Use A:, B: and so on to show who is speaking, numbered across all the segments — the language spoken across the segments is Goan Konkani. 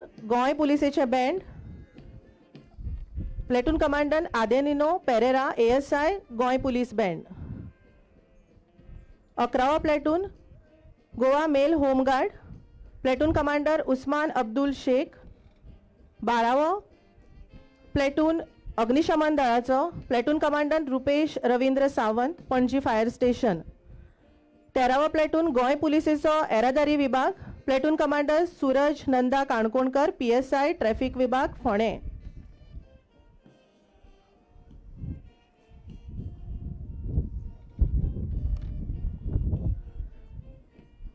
A: Goa पुलिसेचे band, platoon commandant Adenino Pereira ASI Goem police band. 11वो platoon Goa male home guard, platoon commander Usman Abdul Shaikh. 12वो platoon अग्निशमन दळाचो, platoon commandant Rupesh Ravindra Sawant, Panaji fire station. 13वो platoon Goa पुलिसेचो येरादारी विभाग, platoon commander Suraj Nanda Kankonkar PSI traffic विभाग फोंडें.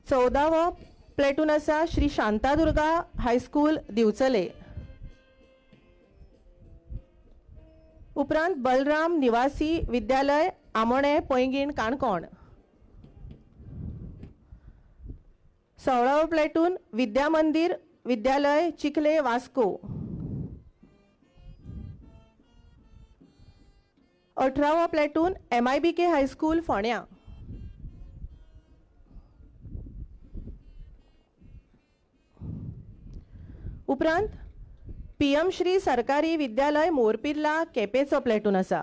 A: 14वो प्लॅटून आसा श्री शांतादुर्गा हायस्कूल दिवचले. उपरांत बलराम निवासी विद्यालय आमोणें पैंगीण काणकोण. 16वो प्लॅटून विद्या मंदिर विद्यालय चिखले वास्को. 18वो प्लॅटून MIBK high school फोंड्या. उपरांत PM Shri सरकारी विद्यालय मोरपिर्ला केपेचो प्लॅटून आसा.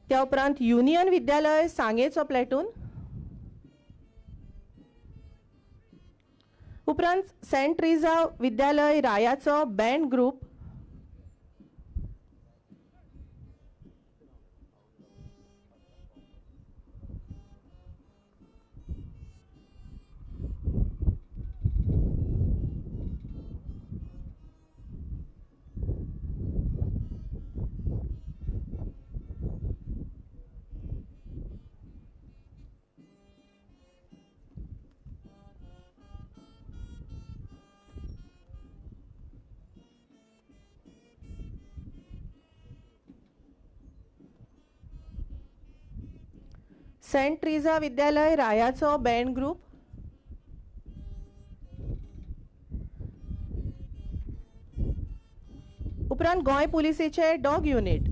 A: त्या उपरांत युनियन विद्यालय सांगेचो प्लॅटून. उपरांत सेंट ट्रिजा विद्यालय रायाचो बँड ग्रुप. सेंट ट्रिजा विद्यालय रायाचो बँड ग्रुप. उपरांत गोंय पुलिसेचे डॉग युनिट.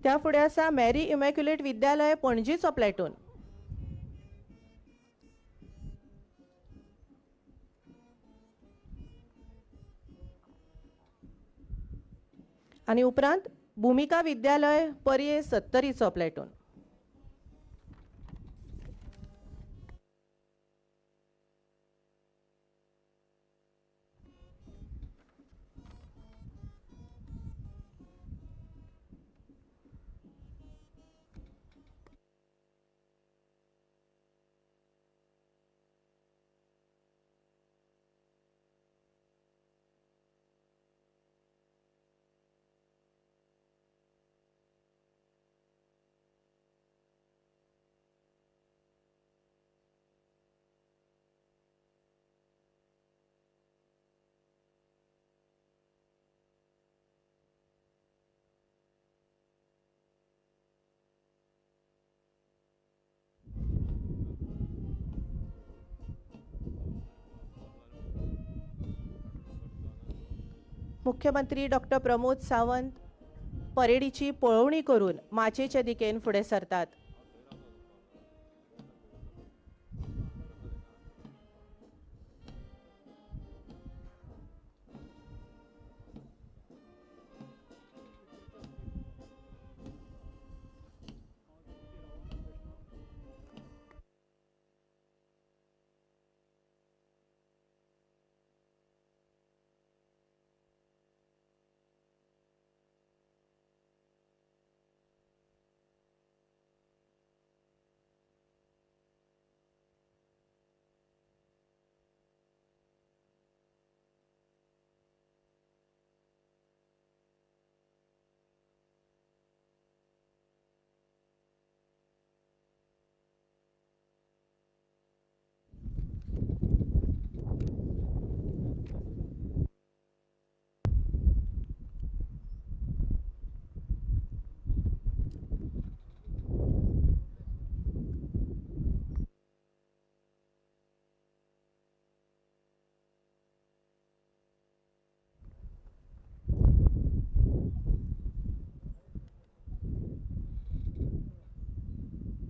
A: त्या फुडें आसा मॅरी इमॅक्युलेट विद्यालय पणजीचो प्लॅटून. आनी उपरांत भुमिका विद्यालय पर्ये सत्तरीचो प्लॅटून. मुख्यमंत्री डॉक्टर प्रमोद सावंत परेडीची पळोवणी करून माचयेचे दिकेन फुडें सरतात.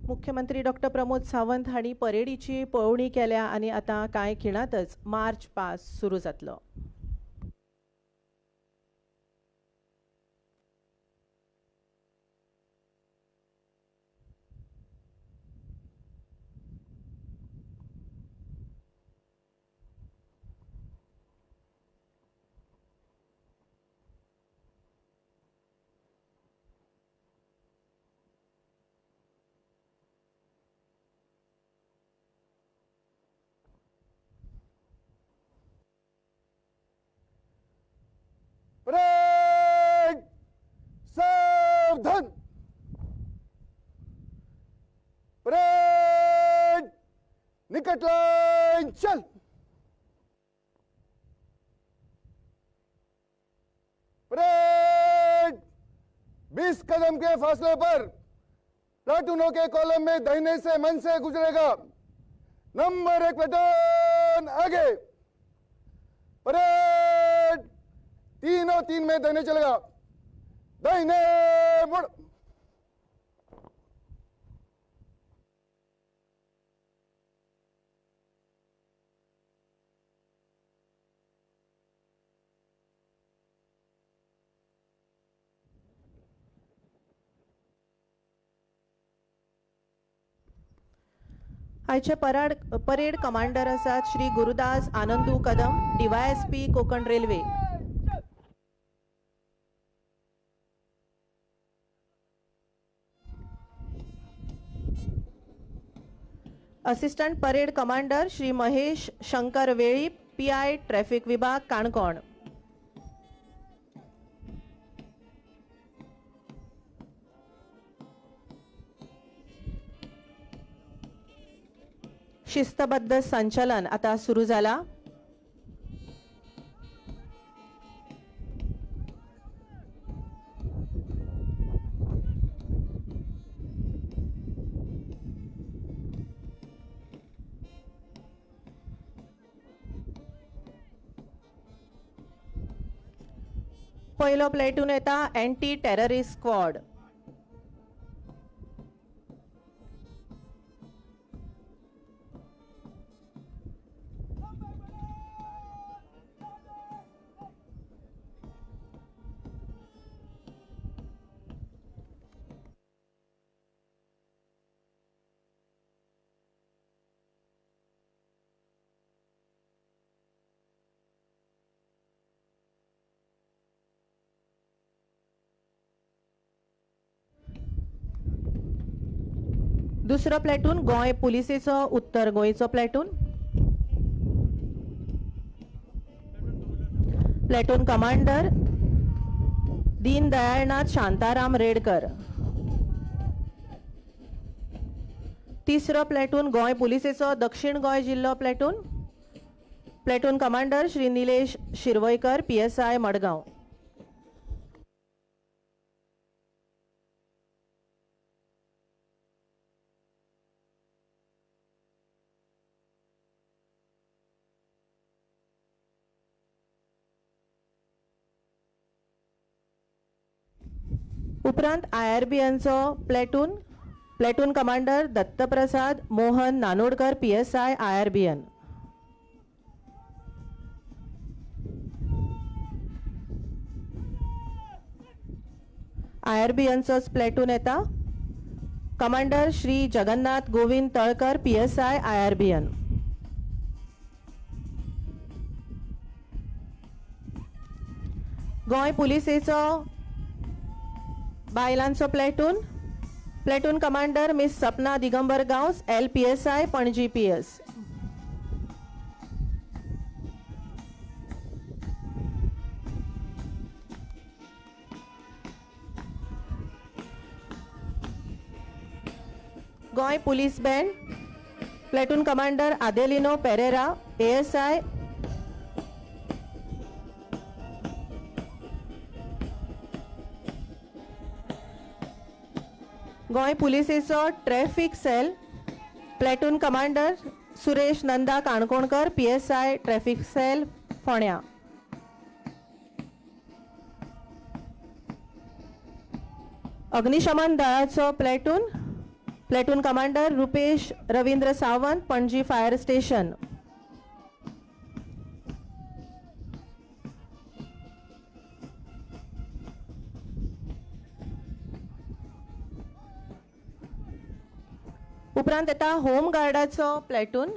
A: मुख्यमंत्री डॉक्टर प्रमोद सावंत हांणी परेडीची पळोवणी केल्या आनी आतां कांय खिणांतच मार्च पास सुरू जातलो.
B: परेड सावधान, परेड निकट लाइन चल. परेड 20 कदम के फासले पर प्लाटूनों के कॉलम में दाहिने से मन से गुजरेगा. नंबर 1 प्लाटून आगे. परेड 3 और 3 में दाहिने चलेगा. दाहिने मुड़.
A: आयचे परेड कमांडर आसात Shri Gurudas Anandu Kadam, DYSP Konkan railway. Assistant parade commander Shri Mahesh Shankar Velip, PI traffic विभाग, काणकोण. शिस्तबद्ध संचलन आता सुरू झाला. पयलो प्लेटून येता एंटी टेररिस्ट स्क्वॉड. दुसरो प्लॅटून गोंय पुलिसेचो उत्तर गोंयचो platoon. Platoon commander Deendayalnath Shantaram Redkar. तिसरो प्लॅटून गोंय पुलिसेचो दक्षिण गोंय जिल्लो platoon. Platoon commander Shri Nilesh Shirvaikar, PSI Madgaon. उपरांत आयआरबीएनचो platoon. Platoon commander Dattaprasad Mohan Nanodkar, PSI IRBN. आयआरबीएनचोच platoon येता. Commander Shri Jagannath Govind Talkar, PSI IRBN. Goa पुलिसेचो बायलांचो platoon. Platoon commander miss Sapna Digambar Gawas, LPSI Panaji PS. Goa police band. Platoon commander Adelino Pereira, ASI. Goa पुलिसेचो traffic cell. Platoon commander Suresh Nanda Canconkar, PSI traffic cell, फोंड्या. अग्निशमन दळाचो platoon. Platoon commander Rupesh Ravindra Sawant, Panaji fire station. उपरांत येता होमगार्डाचो platoon.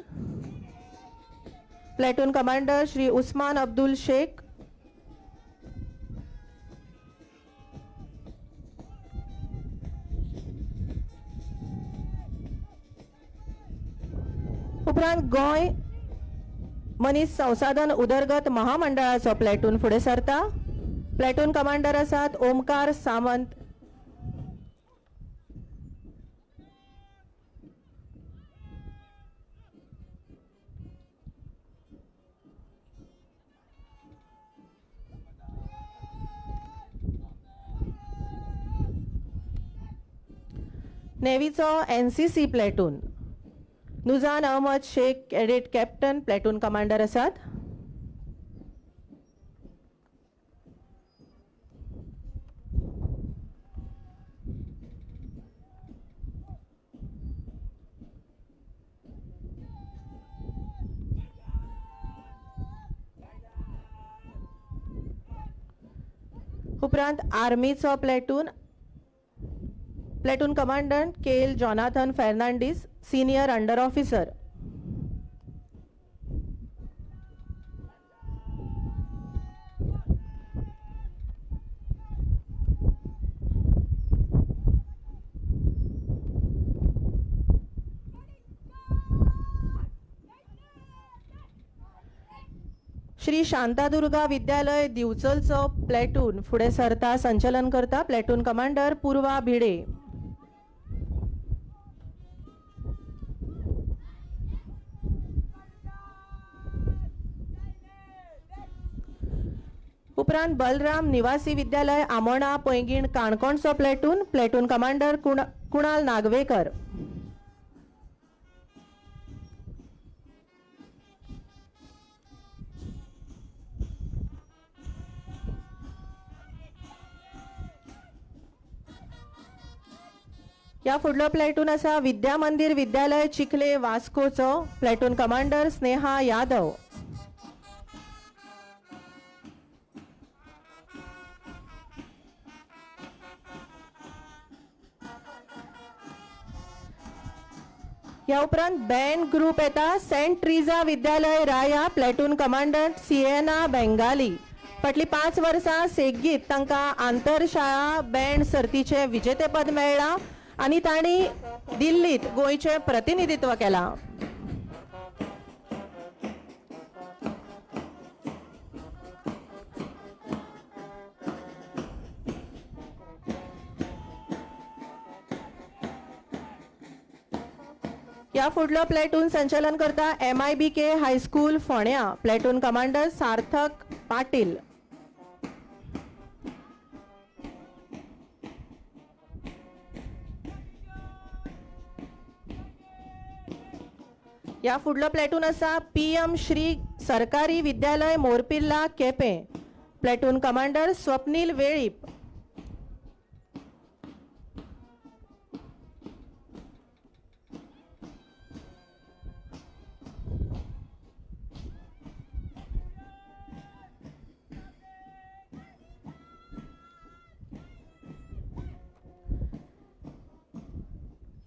A: Platoon commander Shri Usman Abdul Shaikh. उपरांत गोंय मनीस संसाधन उदरगत महामंडळाचो प्लॅटून फुडें सरता. प्लॅटून कमांडर आसात Omkar Samant. नेव्हीचो NCC platoon Nuzan Ahmed Shaikh, cadet captain, platoon commander आसात. उपरांत आर्मीचो platoon, platoon commandant K L Jonathan Fernandes, senior under officer. Shri Shantadurga Vidyalaya दिवचलचो प्लॅटून फुडें सरता, संचलन करता प्लॅटून कमांडर पूर्वा भिडे. उपरांत बलराम निवासी विद्यालय आमोणा पैंगीण काणकोणचो platoon, platoon commander Kunal Nagwekar. ह्या फुडलो प्लॅटून आसा विद्या मंदिर विद्यालय चिखले वास्कोचो, प्लॅटून कमांडर स्नेहा यादव. ह्या उपरांत बँड ग्रुप येता सेंट ट्रिजा विद्यालय राया, प्लॅटून कमांडर सिएना बेंगाली. फाटलीं 5 वर्सां सेगीत तांकां आंतरशाळा बँड सर्तीचें विजेतेपद मेळ्ळां आनी तांणी दिल्लीत गोंयचें प्रतिनिधित्व केलां. ह्या फुडलो प्लॅटून संचालन करता MIBK high school फोंड्या, प्लॅटून कमांडर सार्थक पाटील. ह्या फुडलो प्लॅटून आसा PM Shri सरकारी विद्यालय मोरपिर्ला केपें, प्लॅटून कमांडर स्वप्नील वेळीप.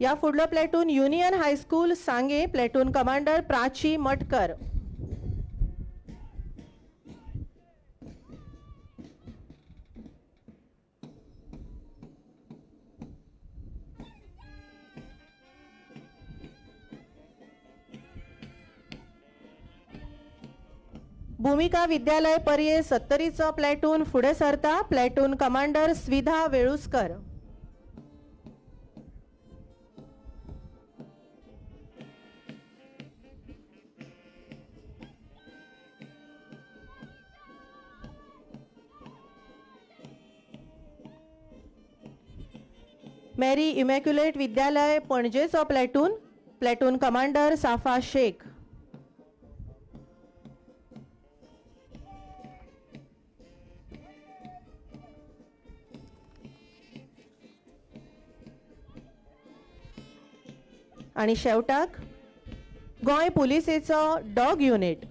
A: या फुडलो platoon union high school Sanguem, platoon commander Prachi Matkar. Bhumika Vidyalaya Parye सत्तरीचो प्लॅटून फुडें सरता, platoon commander Swidha Veluskar. Mary immaculate Vidyalaya पणजेचो platoon, platoon commander Safa Shaikh. आनी शेवटाक गोंय पुलिसेचो डॉग युनिट.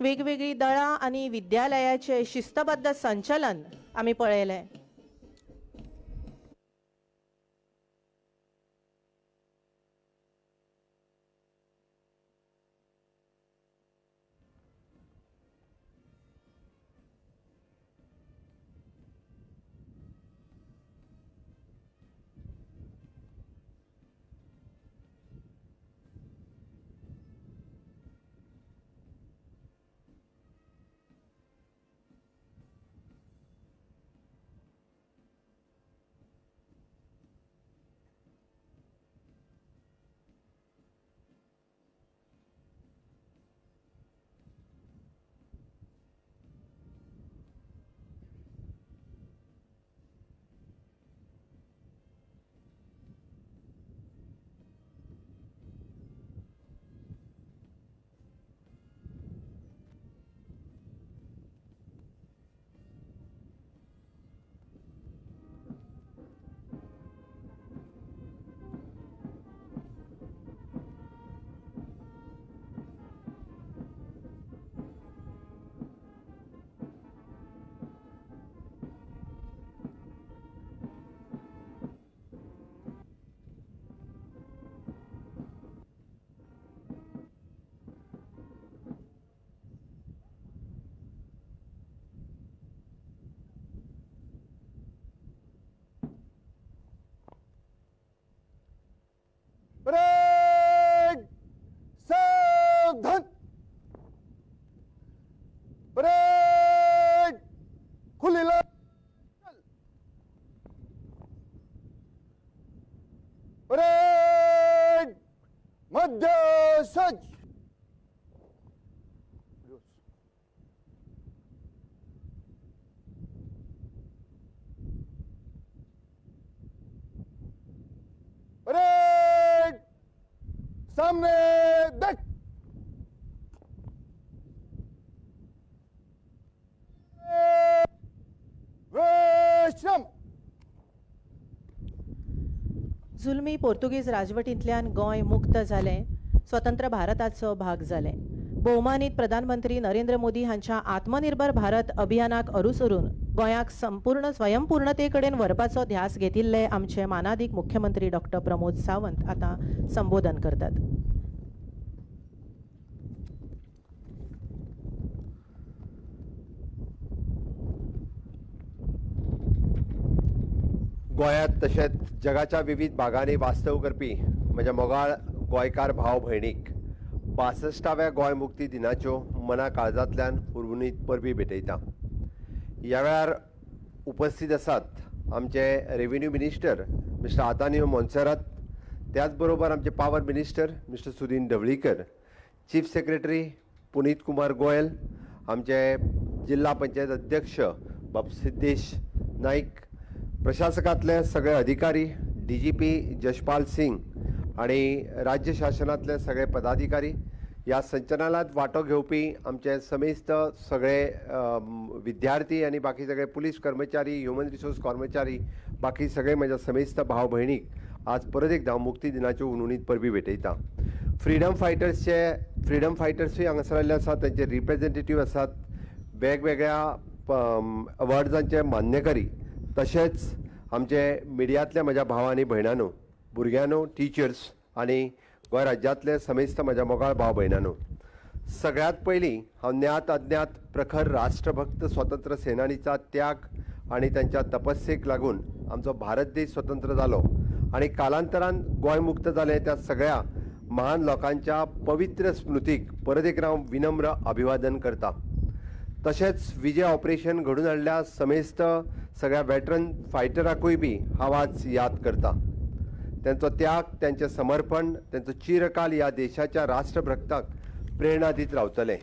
A: वेगवेगळीं दळां आनी विद्यालयाचे शिस्तबद्ध संचलन आमी पळयलें.
B: परेड सावधान, परेड खुली लाइन, परेड मध्य सज्ज. परेड सामने देख. विश्राम.
A: जुलमी पोर्तुगीज राजवटींतल्यान गोंय मुक्त जालें, स्वतंत्र भारताचो भाग जालें. भोवमानीत प्रधानमंत्री नरेंद्र मोदी हांच्या आत्मनिर्भर भारत अभियानाक अनुसरून गोंयाक संपूर्ण स्वयंपूर्णते कडेन व्हरपाचो ध्यास घेतिल्ले आमचे मानादीक मुख्यमंत्री डॉक्टर प्रमोद सावंत आतां संबोधन करतात.
C: गोंयांत तशेंच जगाच्या विविध भागांनी वास्तव करपी म्हज्या मोगाळ गोंयकार भाव भयणीक 62व्या गोंय मुक्ती दिनाच्यो मना काळजांतल्यान उर्बुनीत परबी भेटयता. ह्या वेळार उपस्थित आसात आमचे revenue minister mister Atanasio Monserrate, त्याच बरोबर आमचे power minister mister Sudin Dhavalikar, chief secretary Puneet Kumar Goyal, आमचे जिल्हा पंचायत अध्यक्ष बाब सिद्धेश नाईक, प्रशासकांतले सगळे अधिकारी, DGP Jashpal Singh आणि राज्य शासनांतले सगळे पदाधिकारी, ह्या संचलनात वांटो घेवपी आमचे समेस्त सगळे विद्यार्थी आनी बाकी सगळे पुलीस कर्मचारी, ह्युमन रिसोर्स कर्मचारी, बाकी सगळे म्हज्या समेस्त भाव भयणीक आज परत एकदां मुक्ती दिनाच्यो हुनहुनीत परबी भेटयता. फ्रिडम फायटर्सूय हांगासर आयिल्ले आसात, तांचे रिप्रेझेंटेटीव आसात, वेगवेगळ्या अवॉर्ड्सांचे मान्यकरी, तशेंच आमचे मिडियांतल्या म्हज्या भाव आनी भयणांनो, भुरग्यांनो, टिचर्स आनी गोंय राज्यांतले समेस्त म्हज्या मोगाळ भाव भयणांनो, सगळ्यांत पयलीं हांव ज्ञात अज्ञात प्रखर राष्ट्रभक्त स्वतंत्र सेनानीचा त्याग आनी तांच्या तपस्येक लागून आमचो भारत देश स्वतंत्र जालो आनी कालांतरान गोंय मुक्त जालें. त्या सगळ्या महान लोकांच्या पवित्र स्मृतीक परत एक हांव विनम्र अभिवादन करता. तशेंच विजय ऑपरेशन घडून हाडल्या समेस्त सगळ्या वेटरन फायटराकूय बी हांव आज याद करता. त्यांचो त्याग, त्यांचें समर्पण, त्यांचो चिरकाल ह्या देशाच्या राष्ट्रभक्ताक प्रेरणा दीत रावतलें.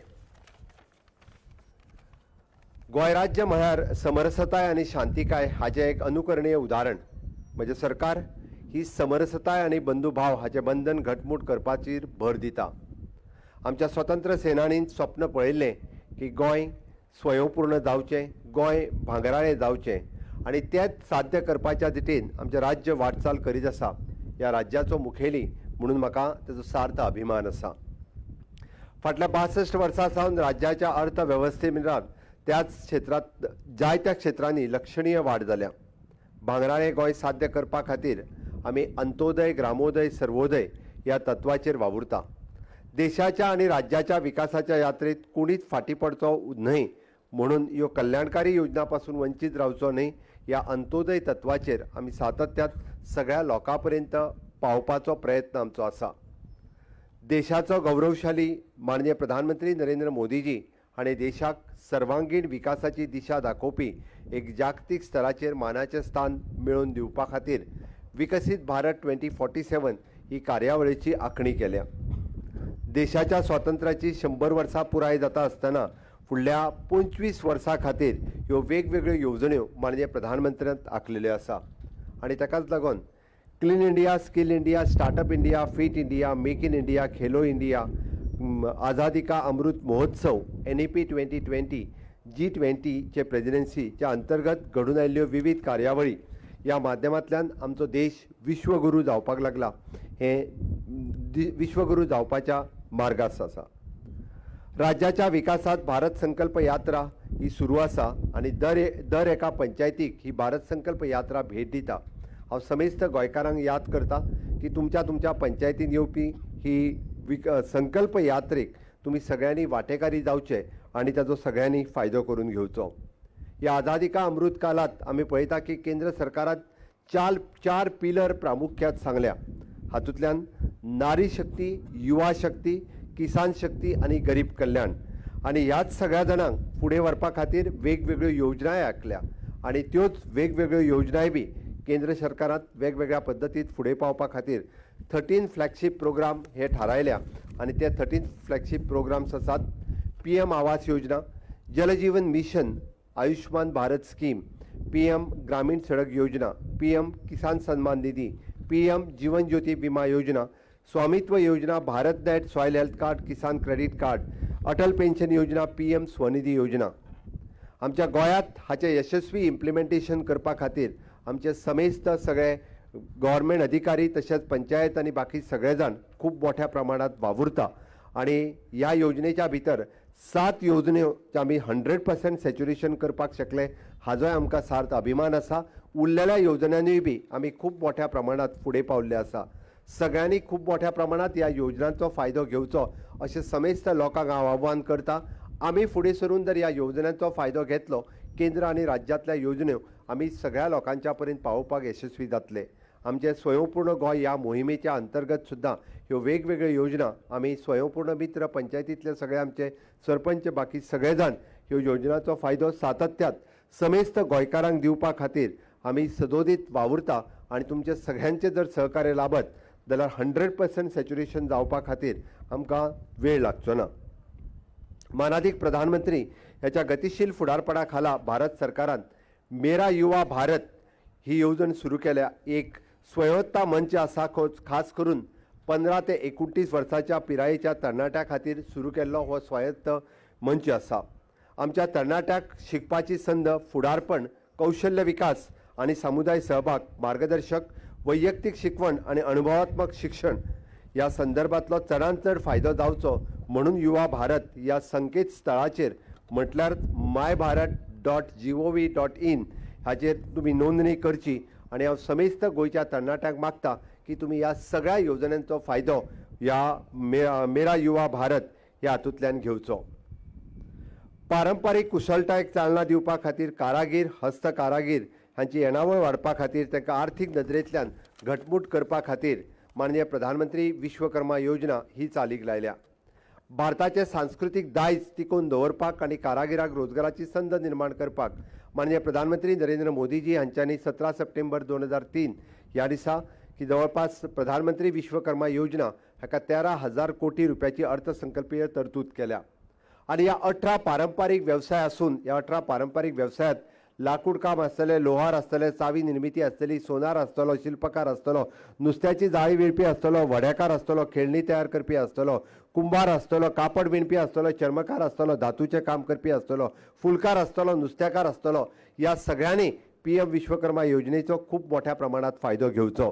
C: गोंय राज्य म्हळ्यार समरसताय आनी शांतिकाय हाचें एक अनुकरणीय उदाहरण. म्हजें सरकार ही समरसताय आनी बंधुभाव हाचें बंधन घटमूट करपाचेर भर दिता. आमच्या स्वतंत्र सेनानीन स्वप्न पळयल्लें की गोंय स्वयंपूर्ण जावचें, गोंय भांगराळें जावचें आनी तेंच साध्य करपाच्या दिटेन आमचें राज्य वाटचाल करीत आसा. ह्या राज्याचो मुखेली म्हणून म्हाका तेजो सार्थ अभिमान आसा. फाटल्या 62 वर्सां सावन राज्याच्या अर्थवेवस्थे मिरान त्याच क्षेत्रांत जायत्या क्षेत्रांनी लक्षणीय वाड जाल्या. भांगराळें गोंय साध्य करपा खातीर आमी अंत्योदय, ग्रामोदय, सर्वोदय ह्या तत्वाचेर वावुरता. देशाच्या आनी राज्याच्या विकासाच्या यात्रेत कोणीच फाटीं पडचो न्हय म्हणून ह्यो कल्याणकारी योजना पासून वंचीत रावचो न्हय ह्या अंत्योदय तत्वाचेर आमी सातत्यात सगळ्या लोकां पर्यंत पावपाचो प्रयत्न आमचो आसा. देशाचो गौरवशाली माननीय प्रधानमंत्री नरेंद्र मोदीजी हाणें देशाक सर्वांगीण विकासाची दिशा दाखोवपी एक जागतीक स्तराचेर मानाचें स्थान मेळोवन दिवपा खातीर विकसीत भारत 2047 ही कार्यावळीची आंखणी केल्या. देशाच्या स्वातंत्र्याची 100 वर्सां पुराय जाता आसतना फुडल्या 25 वर्सां खातीर ह्यो वेगवेगळ्यो येवजण्यो माननीय प्रधानमंत्र्यान आंखलेल्यो आसा आनी ताकाच लागून clean India, skill India, startup India, fit India, make in India, Khelo India, Azadi ka Amrit Mahotsav, NEP 2020, G20चे प्रेजिडेन्सीच्या अंतर्गत घडून आयिल्ल्यो विविध कार्यावळी ह्या माध्यमांतल्यान आमचो देश विश्वगुरू जावपाक लागला. हें विश्वगुरू जावपाच्या मार्गास आसा. राज्याच्या विकासात भारत संकल्प यात्रा ही सुरू आसा आनी दर एका पंचायतीक ही भारत संकल्प यात्रा भेट दिता. हांव समेस्त गोंयकारांक याद करता की तुमच्या तुमच्या पंचायतीन येवपी ही संकल्प यात्रेक तुमी सगळ्यांनी वांटेकारी जावचे आनी ताचो सगळ्यांनी फायदो करून घेवचो. ह्या आझादी का अमृत कालात आमी पळयता की केंद्र सरकारान चार पिलर प्रामुख्यात सांगल्या. हातूंतल्यान नारी शक्ती, युवा शक्ती, किसान शक्ती आनी गरीब कल्याण आनी ह्याच सगळ्या जाणांक फुडें व्हरपा खातीर वेगवेगळ्यो योजनाय आंखल्या आनी त्योच वेगवेगळ्यो योजनाय बी केंद्र सरकारान वेगवेगळ्या पद्दतीत फुडें पावपा खातीर 13 फ्लॅगशीप प्रोग्राम हे थारायल्या आनी ते 13 फ्लॅगशीप प्रोग्राम्स आसात PM Awas Yojana, Jal Jeevan mission, Ayushman Bharat scheme, PM Gramin Sadak Yojana, PM Kisan Samman Nidhi, PM Jeevan Jyoti Bima Yojana, Swamitva Yojana, Bharat net, soil health card, Kisan credit card, Atal pension Yojana, PM Svanidhi Yojana. आमच्या गोंयांत हाचें यशस्वी इम्प्लिमेंटेशन करपा खातीर आमचे समेस्त सगळे गव्हर्मेंट अधिकारी तशेंच पंचायत आनी बाकी सगळे जाण खूब मोठ्या प्रमाणात वावुरता आनी ह्या योजनेच्या भितर 7 योजन्यो आमी 100% सॅच्युरेशन करपाक शकले हाजोय आमकां सार्थ अभिमान आसा. उरलेल्या योजनांनीय बी आमी खूब मोठ्या प्रमाणात फुडें पावल्ले आसा. सगळ्यांनी खूब मोठ्या प्रमाणात ह्या योजनांचो फायदो घेवचो अशें समेस्त लोकांक हांव आव्हान करता. आमी फुडें सरून जर ह्या योजनांचो फायदो घेतलो, केंद्र आनी राज्यांतल्या योजन्यो आमी सगळ्या लोकांच्या पर्यंत पावोवपाक यशस्वी जातले. आमचें स्वयंपूर्ण गोंय ह्या मोहिमेच्या अंतर्गत सुद्दां ह्यो वेगवेगळ्यो योजना आमी स्वयंपूर्ण मित्र पंचायतींतले सगळे आमचे सरपंच बाकी सगळे जाण ह्यो योजनांचो फायदो सातत्यात समेस्त गोंयकारांक दिवपा खातीर आमी सदोदीत वावुरता आनी तुमचे सगळ्यांचे जर सहकार्य लाभत जाल्यार 100% सॅच्युरेशन जावपा खातीर आमकां वेळ लागचो ना. मानादीक प्रधानमंत्री ह्याच्या गतिशील फुडारपणा खाला भारत सरकारान मेरा युवा भारत ही येवजण सुरू केल्या. एक स्वयंता मंच आसा खास करून 15 ते 29 वर्साच्या पिरायेच्या तरणाट्या खातीर सुरू केल्लो हो स्वायत्त मंच आसा. आमच्या तरणाट्याक शिकपाची संद, फुडारपण, कौशल्य विकास आनी समुदाय सहभाग, मार्गदर्शक, वैयक्तीक शिकवण आनी अनुभवात्मक शिक्षण ह्या संदर्भांतलो चडांत चड फायदो जावचो म्हणून युवा भारत ह्या संकेत स्थळाचेर म्हटल्यार mybharat.gov.in हाचेर तुमी नोंदणी करची आनी हांव समेस्त गोंयच्या तरणाट्यांक मागता की तुमी ह्या सगळ्या येवजण्यांचो फायदो ह्या मेरा युवा भारत ह्या हातूंतल्यान घेवचो. पारंपारीक कुशळटायेक चालना दिवपा खातीर कारागीर, हस्त कारागीर हांची येणावळ वाडपा खातीर तांकां आर्थीक नदरेंतल्यान घटमूट करपा खातीर माननीय प्रधानमंत्री विश्वकर्मा योजना ही चालीक लायल्या. भारताचें सांस्कृतीक दायज टिकोवन दवरपाक आनी कारागिराक रोजगाराची संद निर्माण करपाक माननीय प्रधानमंत्री नरेंद्र मोदीजी हांच्यांनी 17 सप्टेंबर 2003 ह्या दिसा की जवळपास प्रधानमंत्री विश्वकर्मा योजना हाका 13,000 कोटी रुपयाची अर्थसंकल्पीय तरतूद केल्या. आनी ह्या 18 पारंपारीक वेवसाय आसून ह्या 18 पारंपारीक वेवसायांत लाकूड काम आसतलें, लोहार आसतलें, चावी निर्मिती आसतली, सोनार आसतलो, शिल्पकार आसतलो, नुस्त्याची जाळी विणपी आसतलो, व्हड्याकार आसतलो, खेळणी तयार करपी आसतलो, कुंभार आसतलो, कापड विणपी आसतलो, चर्मकार आसतलो, धातूचें काम करपी आसतलो, फुलकार आसतलो, नुस्त्याकार आसतलो. ह्या सगळ्यांनी PM Vishwakarma योजनेचो खूब मोठ्या प्रमाणांत फायदो घेवचो.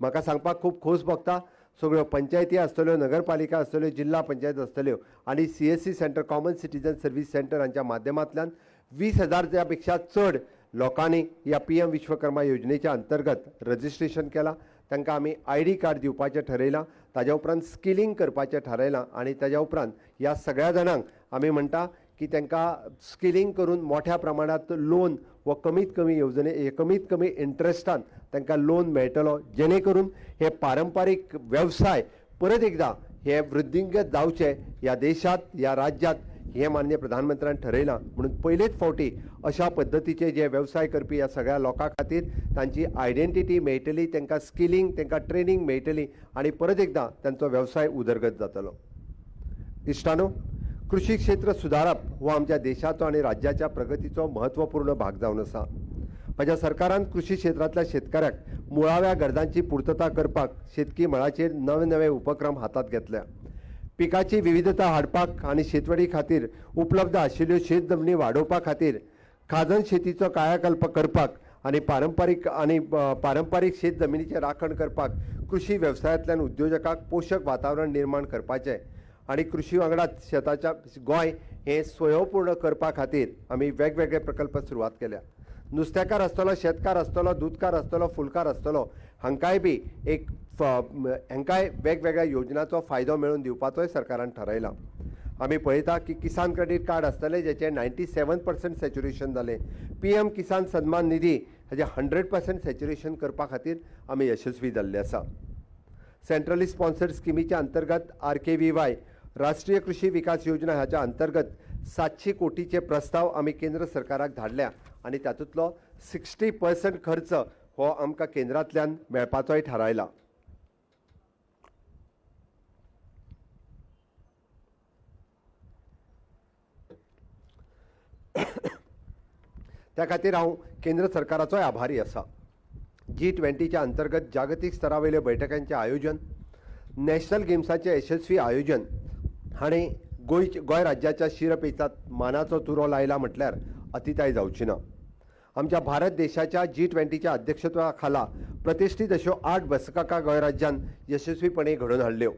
C: म्हाका सांगपाक खूब खोस भोगता, सगळ्यो पंचायती आसतल्यो, नगरपालिका आसतल्यो, जिल्हा पंचायत आसतल्यो आनी CSC centre, common citizen service centre हांच्या माध्यमांतल्यान 20,000 पेक्षा चड लोकांनी ह्या PM Vishwakarma योजनेच्या अंतर्गत रजिस्ट्रेशन केलां. तांकां आमी ID card दिवपाचें ठरयलां, ताज्या उपरांत स्किलिंग करपाचें थारायलां आनी ताज्या उपरांत ह्या सगळ्या जाणांक आमी म्हणटा की तांकां स्किलिंग करून मोठ्या प्रमाणांत लोन व कमीत कमी येवजणे, कमीत कमी इंट्रस्टान तांकां लोन मेळटलो, जेणे करून हे पारंपारीक वेवसाय परत एकदां हे वृद्धिंगत जावचे ह्या देशांत, ह्या राज्यांत, हें माननीय प्रधानमंत्र्यान ठरयलां. म्हणून पयलेच फावटी अशा पद्दतीचे जे वेवसाय करपी ह्या सगळ्या लोकां खातीर तांची आयडेंटिटी मेळटली, तांकां स्किलिंग, तांकां ट्रेनींग मेळटली आनी परत एकदां तांचो वेवसाय उदरगत जातलो. इश्टानो, कृषी क्षेत्र सुदारप हो आमच्या देशाचो आनी राज्याच्या प्रगतीचो म्हत्वपूर्ण भाग जावन आसा. म्हज्या सरकारान कृषी क्षेत्रांतल्या शेतकऱ्याक मुळाव्या गरजांची पुर्तता करपाक शेतकी मळाचेर नवे नवे उपक्रम हातांत घेतल्या. पिकाची विविधता हाडपाक आनी शेतवडी खातीर उपलब्ध आशिल्ल्यो शेत जमनी वाडोवपा खातीर खाजन शेतीचो कायाकल्प करपाक आनी पारंपारीक शेत जमनीचें राखण करपाक कृषी वेवसायांतल्यान उद्योजकांक पोशक वातावरण निर्माण करपाचें आनी कृषी वांगडाच शेताच्या गोंय हें स्वयंपूर्ण करपा खातीर आमी वेगवेगळे प्रकल्प सुरवात केल्या. नुस्तेकार आसतलो, शेतकार आसतलो, दुदकार आसतलो, फुलकार आसतलो, हांकांय बी एक हांकांय वेगवेगळ्या योजनाचो फायदो मेळोवन दिवपाचोय सरकारान थारायला. आमी पळयता की किसान क्रेडीट कार्ड आसतलें जेचें 97% सॅच्युरेशन जालें. PM किसान सन्मान निधी हाजें 100% सॅच्युरेशन करपा खातीर आमी यशस्वी जाल्ले आसा. सेंट्रली स्पॉन्सर्ड स्किमीच्या अंतर्गत RKVY राष्ट्रीय कृषी विकास योजना हाच्या अंतर्गत 700 कोटीचे प्रस्ताव आमी केंद्र सरकाराक धाडल्या आनी तातूंतलो 60% खर्च हो आमकां केंद्रांतल्यान मेळपाचोय थारायला. त्या खातीर हांव केंद्र सरकाराचोय आभारी आसा. G20च्या अंतर्गत जागतीक स्तरा वयल्या बैठकांचें आयोजन, नॅशनल गेम्साचें यशस्वी आयोजन हाणें गोंय राज्याच्या शिरपेचांत मानाचो तुरो लायला म्हटल्यार अतिताय जावची ना. आमच्या भारत देशाच्या G20च्या अध्यक्षत्वा खाला प्रतिश्ठीत अश्यो 8 बसका गोंय राज्यान यशस्वीपणे घडोवन हाडल्यो.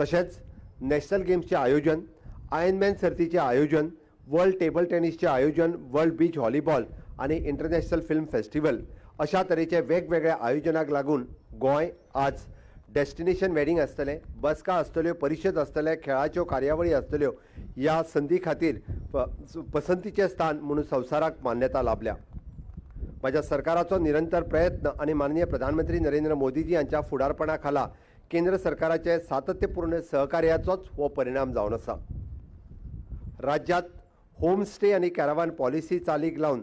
C: तशेंच नॅशनल गेम्सचें आयोजन, आयर्नमॅन सर्तीचें आयोजन, वर्ल्ड टेबल टेनिसचें आयोजन, वर्ल्ड बीच व्हॉलीबॉल आनी इंटरनॅशनल फिल्म फेस्टिवल अशा तरेचे वेगवेगळ्या आयोजनाक लागून गोंय आज डेस्टिनेशन वेडिंग आसतलें, बसका आसतल्यो, परिशद आसतले, खेळाच्यो कार्यावळी आसतल्यो. ह्या संदी खातीर पसंतीचें स्थान म्हणून संवसाराक मान्यता लाभल्या. म्हज्या सरकाराचो निरंतर प्रयत्न आनी माननीय प्रधानमंत्री नरेंद्र मोदीजी हांच्या फुडारपणा खाला केंद्र सरकाराचे सातत्यपूर्ण सहकार्याचोच हो परिणाम जावन आसा. राज्यांत होमस्टे आनी कॅरावान पॉलिसी चालीक लावन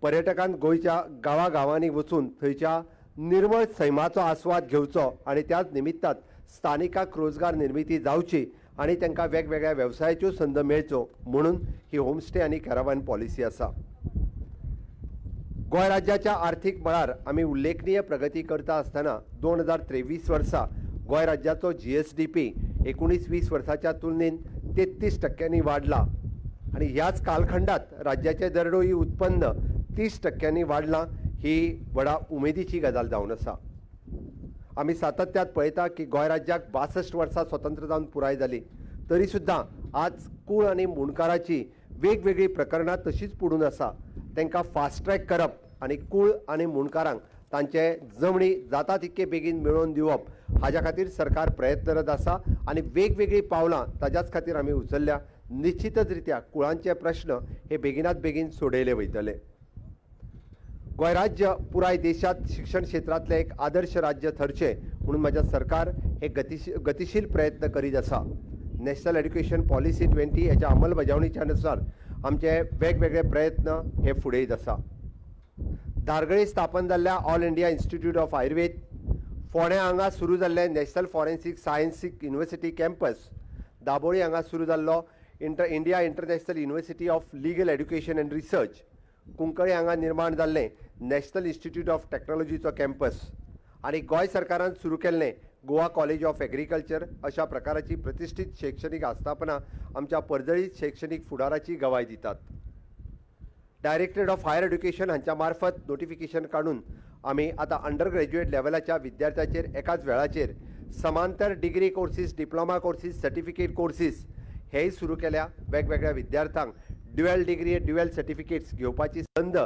C: पर्यटकांक गोंयच्या गांवागांवांनी वचून थंयच्या निर्मळ सैमाचो आस्वाद घेवचो आनी त्याच निमित्तान स्थानिकांक रोजगार निर्मिती जावची आनी तांकां वेगवेगळ्या वेवसायाच्यो संद मेळच्यो म्हणून ही होमस्टे आनी कॅरावान पॉलिसी आसा. गोंय राज्याच्या आर्थीक मळार आमी उल्लेखनीय प्रगती करता आसतना 2023 वर्सा गोंय राज्याचो GSDP 19-20 वर्साच्या तुलनेन 33% वाडला आनी ह्याच कालखंडात राज्याचें दरडोई उत्पन्न 30% वाडलां. ही व्हडा उमेदीची गजाल जावन आसा. आमी सातत्यात पळयता की गोंय राज्याक 62 वर्सां स्वतंत्र जावन पुराय जाली तरी सुद्दां आज कूळ आनी मुंडकाराची वेगवेगळीं प्रकरणां तशींच पडून आसा. तांकां फास्ट ट्रॅक करप आनी कूळ आनी मुंडकारांक तांचे जमणी जाता तितके बेगीन मेळोवन दिवप हाज्या खातीर सरकार प्रयत्नरत आसा आनी वेगवेगळीं पावलां ताज्याच खातीर आमी उचलल्या. निश्चितच रित्या कुळांचे प्रश्न हे बेगिनात बेगीन सोडयले वयतले. गोंय राज्य पुराय देशांत शिक्षण क्षेत्रांतलें एक आदर्श राज्य थरचें म्हणून म्हज्या सरकार हे गतिशील प्रयत्न करीत आसा. नॅशनल एड्युकेशन पॉलिसी 20 हेच्या अंमलबजावणीच्या अनुसार आमचे वेगवेगळे प्रयत्न हे फुडें येत आसा. धारगळी स्थापन जाल्ल्या All India Institute of Ayurveda, फोंड्या हांगा सुरू जाल्लें National Forensic Science University campus, Dabolim हांगा सुरू जाल्लो India International University of Legal Education and Research, Cuncolim हांगा निर्माण जाल्लें नॅशनल इन्स्टिट्यूट ऑफ टॅक्नॉलॉजीचो कॅम्पस आनी गोंय सरकारान सुरू केल्लें गोवा कॉलेज ऑफ एग्रीकल्चर अशा प्रकाराची प्रतिश्ठीत शैक्षणीक आस्थापनां आमच्या परजळीत शैक्षणीक फुडाराची गवाय दितात. डायरेक्टरेट ऑफ हायर एड्युकेशन हांच्या मार्फत नोटिफिकेशन काडून आमी आतां अंडर ग्रॅज्युएट लेवलाच्या विद्यार्थ्याचेर एकाच वेळाचेर समांतर degree courses, diploma courses, certificate courses हेय सुरू केल्या. वेगवेगळ्या विद्यार्थ्यांक ड्युएल डिग्री, ड्युएल सर्टिफिकेट्स घेवपाची संद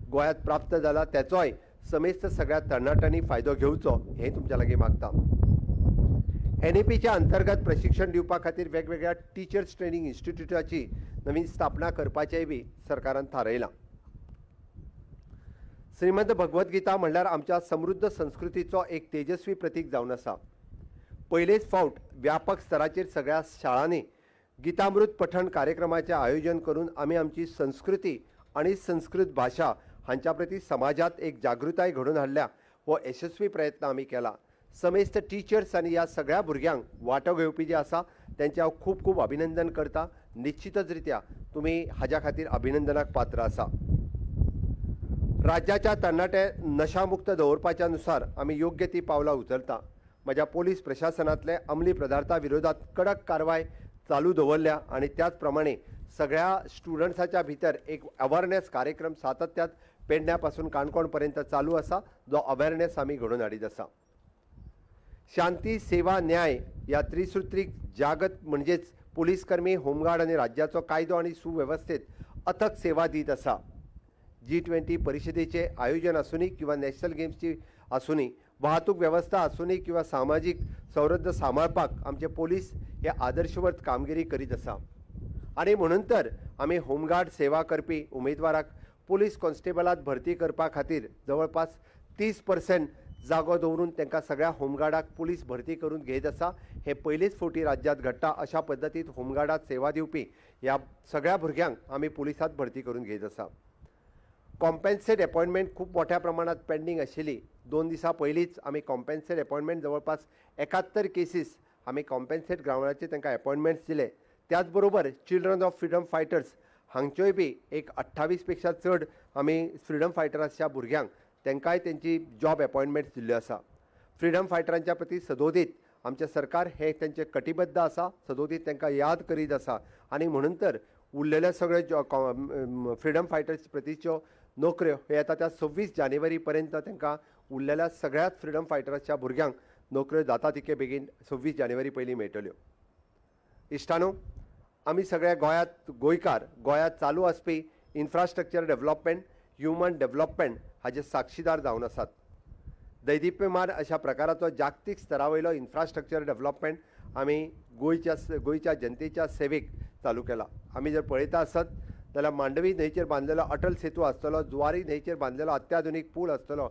C: गोंयांत प्राप्त जाला, तेचोय समेस्त सगळ्या तरणाट्यांनी फायदो घेवचो हें तुमच्या लागीं मागता. एनईपीच्या अंतर्गत प्रशिक्षण दिवपा खातीर वेगवेगळ्या टिचर्स ट्रेनिंग इन्स्टिट्यूटाची नवीन स्थापना करपाचेंय बी सरकारान थारायलां. श्रीमद भगवद गीता म्हणल्यार आमच्या समृद्ध संस्कृतीचो एक तेजस्वी प्रतीक जावन आसा. पयलेच फावट व्यापक स्तराचेर सगळ्या शाळांनी गीतामृत पठण कार्यक्रमाचें आयोजन करून आमी आमची संस्कृती आनी संस्कृत भाशा हांच्या प्रती समाजांत एक जागृताय घडोवन हाडल्या. हो यशस्वी प्रयत्न आमी केला. समेस्त टिचर्स आनी ह्या सगळ्या भुरग्यांक वांटो घेवपी जे आसा तेंचें हांव खूब खूब अभिनंदन करता. निश्चितच रित्या तुमी हाज्या खातीर अभिनंदनाक पात्र आसा. राज्याच्या तरणाटे नशामुक्त दवरपाच्या नुसार आमी योग्य ती पावलां उचलता. म्हज्या पोलीस प्रशासनांतले अंमली पदार्थां विरोधात कडक कारवाय चालू दवरल्या आनी त्याच प्रमाणे सगळ्या स्टुडंट्साच्या भितर एक अवेरनेस कार्यक्रम सातत्यात पेडण्या पासून काणकोण पर्यंत चालू आसा, जो अवेरनेस आमी घडोवन हाडीत आसा. शांती, सेवा, न्याय ह्या त्रिसुत्रीक जागत म्हणजेच पुलीसकर्मी, होमगार्ड आनी राज्याचो कायदो आनी सुवेवस्थेत अथक सेवा दीत आसा. G20 परिशदेचें आयोजन आसूनी किंवा नॅशनल गेम्सची आसूनी, वाहतूक वेवस्था आसूनी किंवा सामाजीक सौहर्द सांबाळपाक आमचे पोलीस हे आदर्शवत कामगिरी करीत आसा. आनी म्हणून तर आमी होमगार्ड सेवा करपी उमेदवाराक पोलीस कॉन्स्टेबलात भरती करपा खातीर जवळपास 30% जागो दवरून तांकां सगळ्या होमगार्डाक पोलीस भरती करून घेत आसा. हें पयलीच फावटी राज्यांत घडटा. अशा पद्दतीन होमगार्डात सेवा दिवपी ह्या सगळ्या भुरग्यांक आमी पुलिसांत भरती करून घेत आसा. कॉम्पेन्सेट अपॉयंटमेंट खूब मोठ्या प्रमाणात पेंडींग आशिल्ली. 2 दिसां पयलींच आमी कॉम्पेन्सेट अपॉयंटमेंट जवळपास 71 केसीस आमी कॉम्पेन्सेट ग्रावंडाचेर तांकां अपॉयंटमेंट्स दिले. त्याच बरोबर चिल्ड्रन ऑफ फ्रिडम फायटर्स हांगच्योय बी एक 28 पेक्षा चड आमी फ्रिडम फायटर्सच्या भुरग्यांक तांकांय तेंची जॉब अपॉयंटमेंट्स दिल्ल्यो आसा. फ्रिडम फायटरांच्या प्रती सदोदीत आमचें सरकार हें तेंचें कटिबद्ध आसा, सदोदीत तांकां याद करीत आसा आनी म्हणून तर उरलेले सगळे फ्रिडम फायटर्स प्रतीच्यो नोकऱ्यो हे येता त्या 26 जानेवारी पर्यंत तांकां उरलेल्या सगळ्याच फ्रिडम फायटर्सच्या भुरग्यांक नोकऱ्यो जाता तितके बेगीन 26 जानेवारी पयलीं मेळटल्यो. इश्टानो, आमी सगळ्या गोंयांत गोंयकार गोंयांत चालू आसपी इन्फ्रास्ट्रक्चर डेव्हलपमेंट, ह्युमन डेव्हलपमेंट हाजे साक्षीदार जावन आसात. दैदिप्यमान अशा प्रकाराचो जागतीक स्तरा वयलो इन्फ्रास्ट्रक्चर डेव्हलपमेंट आमी गोंयच्या जनतेच्या सेवेक चालू केला. आमी जर पळयता आसत जाल्यार मांडवी न्हंयचेर बांदलेलो अटल सेतू आसतलो, जुवारी न्हंयचेर बांदलेलो अत्याधुनीक पूल आसतलो,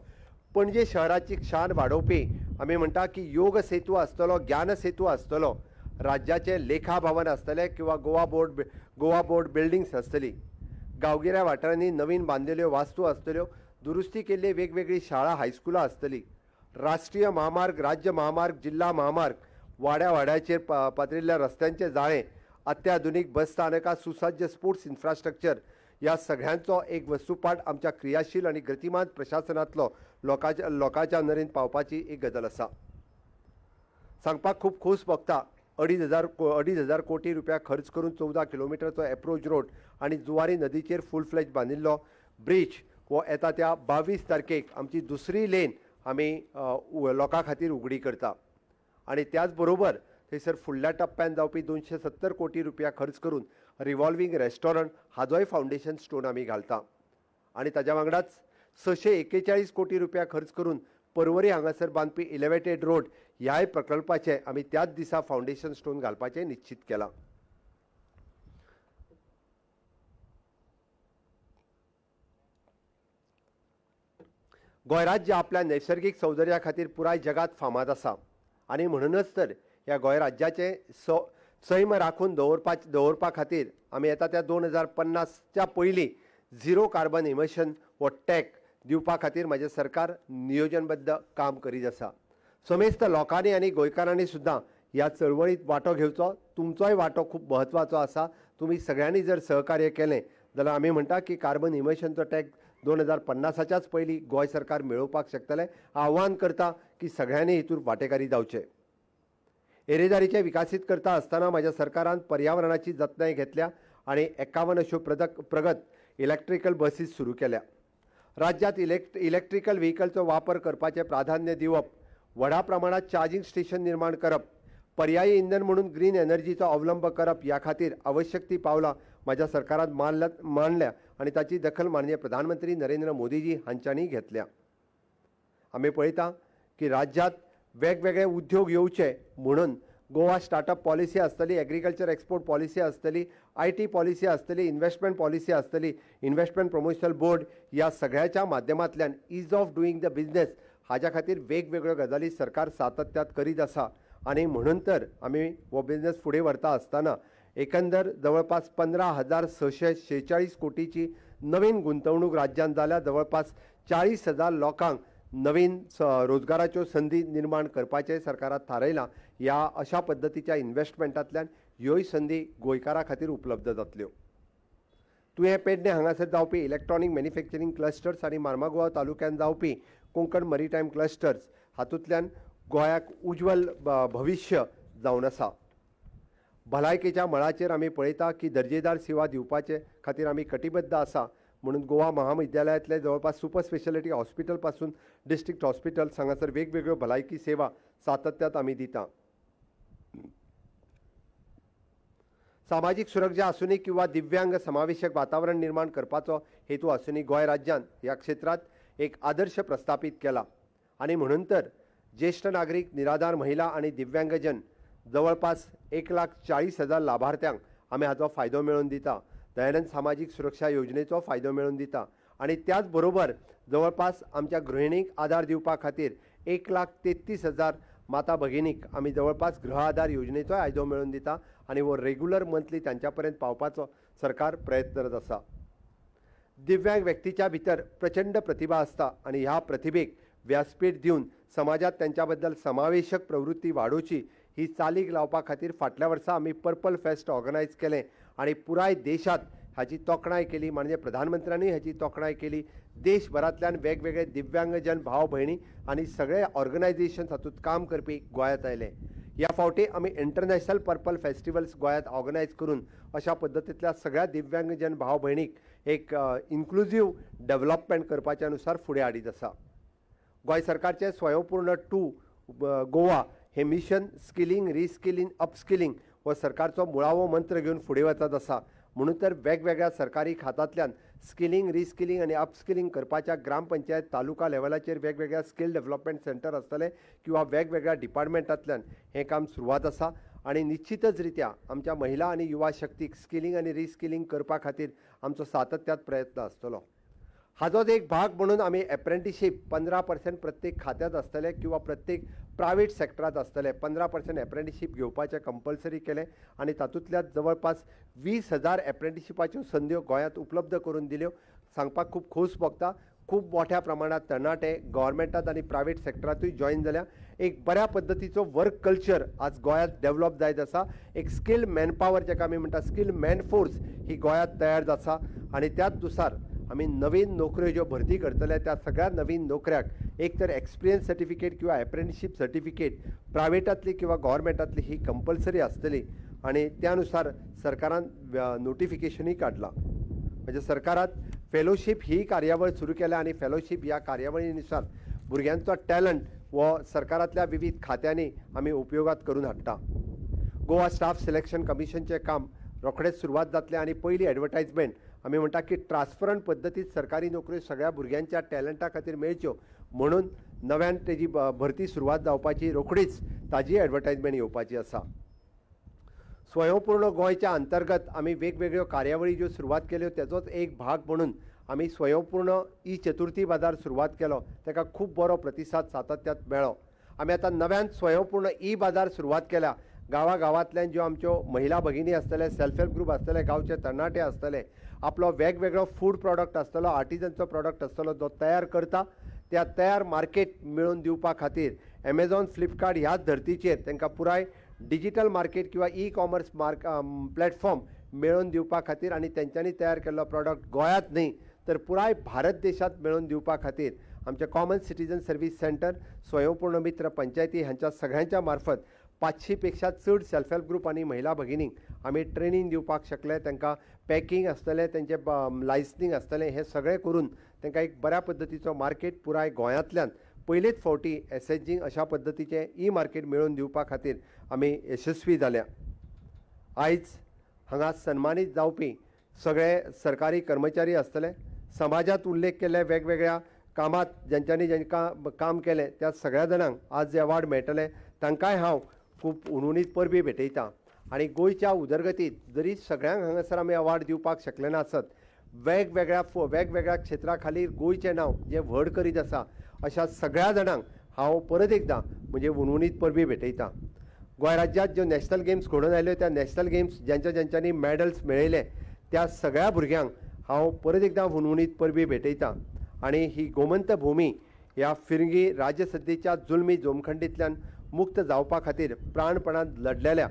C: पणजे शहराची शान वाडोवपी आमी म्हणटा की योग सेतू आसतलो, ज्ञान सेतू आसतलो, राज्याचें लेखा भवन आसतलें किंवा गोवा बोर्ड बिल्डिंग्स आसतली, गांवगिऱ्या वाठारांनी नवीन बांदिल्ल्यो वास्तू आसतल्यो, दुरुस्ती केल्ली वेगवेगळी शाळा हायस्कुलां आसतली, राष्ट्रीय म्हामार्ग, राज्य म्हामार्ग, जिल्हा म्हामार्ग, वाड्या वाड्याचेर पातळिल्ल्या रस्त्यांचें जाळें, अत्याधुनीक बस स्थानकां, सुसज्ज स्पोर्ट्स इन्फ्रास्ट्रक्चर ह्या सगळ्यांचो एक वस्तुपाठ आमच्या क्रियाशील आनी गतिमान प्रशासनांतलो लोकांच्या नरेन पावपाची एक गजाल आसा. सांगपाक खूब खोस भोगता. 2,500 कोटी रुपया खर्च करून 14 किलोमिटरचो एप्रोच रोड आनी जुवारी नदीचेर फूल फ्लॅज बांदिल्लो ब्रिज हो येता त्या 22 तारखेक आमची दुसरी लेन आमी लोकां खातीर उगडी करता. आनी त्याच बरोबर थंयसर फुडल्या टप्प्यान जावपी 270 कोटी रुपया खर्च करून रिव्हॉल्वींग रेस्टॉरंट हाजोय फावंडेशन स्टोन आमी घालता. आनी ताज्या वांगडाच 641 कोटी रुपया खर्च करून परवरी हांगासर बांदपी इलेवेटेड रोड ह्याय प्रकल्पाचें आमी त्याच दिसा फावंडेशन स्टोन घालपाचें निश्चित केलां. गोंय राज्य आपल्या नैसर्गीक सौंदर्या खातीर पुराय जगात फामाद आसा आनी म्हणूनच तर ह्या गोंय राज्याचें सैम राखून दवरपा खातीर आमी येता त्या 2050च्या पयलीं झिरो कार्बन इमिशन हो टॅक दिवपा खातीर म्हाजें सरकार नियोजनबद्ध काम करीत आसा. समेस्त लोकांनी आनी गोंयकारांनी सुद्दां ह्या चळवळींत वांटो घेवचो. तुमचोय वांटो खूब म्हत्वाचो आसा. तुमी सगळ्यांनी जर सहकार्य केलें जाल्यार आमी म्हणटा की कार्बन इमिशनचो टॅक 2050च्याच पयलीं गोंय सरकार मेळोवपाक शकतलें. आव्हान करता की सगळ्यांनी हितूर वांटेकारी जावचें. येरेदारीचें विकासीत करता आसतना म्हाज्या सरकारान पर्यावरणाची जतनाय घेतल्या आनी 51 अश्यो प्रगत इलेक्ट्रिकल बसीस सुरू केल्या. राज्यांत इलेक्ट्रिकल व्हेकलचो वापर करपाचें प्राधान्य दिवप, व्हडा प्रमाणांत चार्जींग स्टेशन निर्माण करप, पर्यायी इंधन म्हणून ग्रीन एनर्जीचो अवलंब करप ह्या खातीर आवश्यक ती पावलां म्हाज्या सरकारान मांडल्या आनी ताची दखल माननीय प्रधानमंत्री नरेंद्र मोदीजी हांच्यांनी घेतल्या. आमी पळयता की राज्यांत वेगवेगळे उद्योग येवचे म्हणून गोवा स्टार्टअप पॉलिसी आसतली, एग्रीकल्चर एक्सपोर्ट पॉलिसी आसतली, IT policy आसतली, इन्व्हेस्टमेंट पॉलिसी आसतली, इन्व्हेस्टमेंट प्रमोशनल बोर्ड ह्या सगळ्याच्या माध्यमांतल्यान ease of doing the business हाज्या खातीर वेगवेगळ्यो गजाली सरकार सातत्यात करीत आसा आनी म्हणून तर आमी हो बिजनेस फुडें व्हरता आसतना एकंदर जवळपास 15,646 कोटीची नवीन गुंतवणूक राज्यांत जाल्या. जवळपास 40,000 लोकांक नवीन रोजगाराच्यो संदी निर्माण करपाचें सरकारान थारायलां. ह्या अशा पद्दतीच्या इन्व्हेस्टमेंटांतल्यान ह्योय संदी गोंयकारां खातीर उपलब्ध जातल्यो. तुयें पेडणे हांगासर जावपी इलेक्ट्रॉनीक मॅन्युफॅक्चरींग क्लस्टर्स आनी मार्मागोवा तालुक्यांत जावपी कोंकण मरीटायम क्लस्टर्स हातूंतल्यान गोंयाक उज्ज्वल भविश्य जावन आसा. भलायकेच्या मळाचेर आमी पळयता की दर्जेदार सेवा दिवपाचे खातीर आमी कटिबद्ध आसा म्हणून गोवा महाविद्यालयांतले जवळपास सुपर स्पेशलिटी हॉस्पिटल पासून डिस्ट्रिक्ट हॉस्पिटल हांगासर वेगवेगळ्यो भलायकी सेवा सातत्यात आमी दिता. सामाजीक सुरक्षा आसूनी किंवा दिव्यांग समावेशक वातावरण निर्माण करपाचो हेतू आसूनी गोंय राज्यान ह्या क्षेत्रांत एक आदर्श प्रस्थापीत केला आनी म्हणून तर ज्येश्ठ नागरीक, निराधार महिला आनी दिव्यांगजन जवळपास 1,40,000 लाभार्थ्यांक आमी हाचो फायदो मेळोवन दिता. दयानंद सामाजीक सुरक्षा योजनेचो फायदो मेळोवन दिता आनी त्याच बरोबर जवळपास आमच्या गृहिणींक आदार दिवपा खातीर 1,33,000 माता भगिनीक आमी जवळपास गृह आदार योजनेचोय फायदो मेळोवन दिता आनी हो रेगुलर मंथली तांच्या पर्यंत पावपाचो सरकार प्रयत्न करत आसा. दिव्यांग व्यक्तीच्या भितर प्रचंड प्रतिभा आसता आनी ह्या प्रतिभेक व्यासपीठ दिवन समाजात त्यांच्या बद्दल समावेशक प्रवृत्ती वाडोवची ही चालीक लावपा खातीर फाटल्या वर्सा आमी पर्पल फेस्ट ऑर्गनायज केलें आनी पुराय देशांत हाची तोखणाय केली. माननीय प्रधानमंत्र्यांनी हाची तोखणाय केली. देशभरांतल्यान वेगवेगळे दिव्यांगजन भाव भयणी आनी सगळे ऑर्गनायझेशन हातूंत काम करपी गोंयांत आयले. ह्या फावटी आमी इंटरनॅशनल पर्पल फेस्टिवल्स गोंयांत ऑर्गनायज करून अशा पद्दतींतल्या सगळ्या दिव्यांगजन भाव भयणीक एक इन्क्लुजीव डेव्हलपमेंट करपाच्या नुसार फुडें हाडीत आसा. गोंय सरकारचें स्वयंपूर्ण 2 गोवा हे मिशन स्किलिंग, रिस्किलिंग, अपस्किलिंग हो सरकारचो मुळावो मंत्र घेवन फुडें वचत आसा. म्हणून तर वेगवेगळ्या सरकारी खात्यांतल्यान स्किलिंग, रिस्किलिंग आनी अपस्किलिंग करपाच्या ग्रामपंचायत तालुका लेवलाचेर वेगवेगळ्या स्किल डेव्हलपमेंट सेंटर आसतले किंवा वेगवेगळ्या डिपार्टमेंटांतल्यान हें काम सुरवात आसा आनी निश्चितच रित्या आमच्या महिला आनी युवा शक्तीक स्किलिंग आनी रिस्किलिंग करपा खातीर आमचो सातत्यात प्रयत्न आसतलो. हाजोच एक भाग म्हणून आमी एप्रेंटिशीप 15% प्रत्येक खात्यांत आसतले किंवा प्रत्येक प्रायवेट सेक्टरांत आसतले 15% एप्रेंटिशीप घेवपाचें कंपल्सरी केलें आनी तातूंतल्यान जवळपास 20,000 एप्रेंटिशिपाच्यो संद्यो गोंयांत उपलब्ध करून दिल्यो. सांगपाक खूब खोस भोगता. खूब मोठ्या प्रमाणांत तरणाटे गव्हर्मेंटांत आनी प्रायवेट सेक्टरांतूय जॉयन जाल्या. एक बऱ्या पद्दतीचो वर्क कल्चर आज गोंयांत डेव्हलप जायत आसा. एक स्किल्ड मॅनपावर जाका आमी म्हणटा स्किल्ड मॅनफोर्स ही गोंयांत तयार जाता आनी त्याच नुसार आमी नवीन नोकऱ्यो ज्यो भरती करतले त्या सगळ्या नवीन नोकऱ्याक एक तर एक्सपिरियन्स सर्टिफिकेट किंवा एप्रेंटिशीप सर्टिफिकेट प्रायवेटांतली किंवा गव्हर्मेंटांतली ही कंपल्सरी आसतली आनी त्या नुसार सरकारान नोटिफिकेशनूय काडलां. म्हणजे सरकारान फेलोशीप ही कार्यावळ सुरू केल्या आनी फेलोशीप ह्या कार्यावळी नुसार भुरग्यांचो टॅलंट हो सरकारांतल्या विविध खात्यांनी आमी उपयोगात करून हाडटा. गोवा स्टाफ सिलेक्शन कमिशनचें काम रोखडेंच सुरवात जातलें आनी पयली एडवर्टायजमेंट आमी म्हणटा की ट्रान्सपरंट पद्दतीन सरकारी नोकऱ्यो सगळ्या भुरग्यांच्या टॅलंटा खातीर मेळच्यो म्हणून नव्यान तेजी भरती सुरवात जावपाची रोखडीच ताजी एडवर्टायजमेंट येवपाची आसा. स्वयंपूर्ण गोंयच्या अंतर्गत आमी वेगवेगळ्यो कार्यावळी ज्यो सुरवात केल्यो तेजोच एक भाग म्हणून आमी स्वयंपूर्ण ई चतुर्थी बाजार सुरवात केलो, ताका खूब बरो प्रतिसाद सातत्यात मेळ्ळो. आमी आतां नव्यान स्वयंपूर्ण ई बाजार सुरवात केल्या. गांवागांवांतल्यान ज्यो आमच्यो महिला भगिनी आसतले, सेल्फ हेल्प ग्रूप आसतले, गांवचे तरणाटे आसतले, आपलो वेगवेगळो फूड प्रॉडक्ट आसतलो, आर्टिजनचो प्रॉडक्ट आसतलो जो तयार करता, त्या तयार मार्केट मेळोवन दिवपा खातीर एमेझॉन, फ्लिपकार्ट ह्याच धर्तीचेर तांकां पुराय डिजिटल मार्केट किंवा ई कॉमर्स प्लॅटफॉर्म मेळोवन दिवपा खातीर आनी तेंच्यांनी तयार केल्लो प्रॉडक्ट गोंयांत न्हय तर पुराय भारत देशांत मेळोवन दिवपा खातीर आमचें कॉमन सिटीजन सर्वीस सेंटर, स्वयंपूर्ण मित्र पंचायती हांच्या सगळ्यांच्या मार्फत 500 पेक्षा चड सेल्फ हेल्प ग्रूप आनी महिला भगिनींक आमी ट्रेनींग दिवपाक शकले. तांकां पॅकिंग आसतलें, तेंचें लायसनींग आसतलें, हें सगळें करून तांकां एक बऱ्या पद्दतीचो मार्केट पुराय गोंयांतल्यान पयलेच फावटी एसएचजींक अशा पद्दतीचें ई मार्केट मेळोवन दिवपा खातीर आमी यशस्वी जाल्या. आयज हांगा सन्मानीत जावपी सगळे सरकारी कर्मचारी आसतले, समाजांत उल्लेख केल्ले वेगवेगळ्या कामांत ज्यांच्यांनी जांकां काम केलें त्या सगळ्या जाणांक आज जे अवॉर्ड मेळटले तांकांय हांव खूब हुनहुनीत परबीं भेटयतां. आनी गोंयच्या उदरगतींत जरी सगळ्यांक हांगासर आमी अवॉर्ड दिवपाक शकले ना आसत, वेगवेगळ्या क्षेत्रा खातीर गोंयचें नांव जें व्हड करीत आसा अशा सगळ्या जाणांक हांव परत एकदां म्हणजे हुनहुनीत परबीं भेटयतां. गोंय राज्यांत ज्यो नॅशनल गेम्स घडोवन आयल्यो त्या नॅशनल गेम्स ज्यांच्या ज्यांच्यांनी मॅडल्स मेळयले त्या सगळ्या भुरग्यांक हांव परत एकदां हुनहुनीत परबीं भेटयतां. आनी ही गोमंत भूमी ह्या फिरंगी राज्यसत्तेच्या जुलमी जोमखंडींतल्यान मुक्त जावपा खातीर प्राणपणान लढलेल्या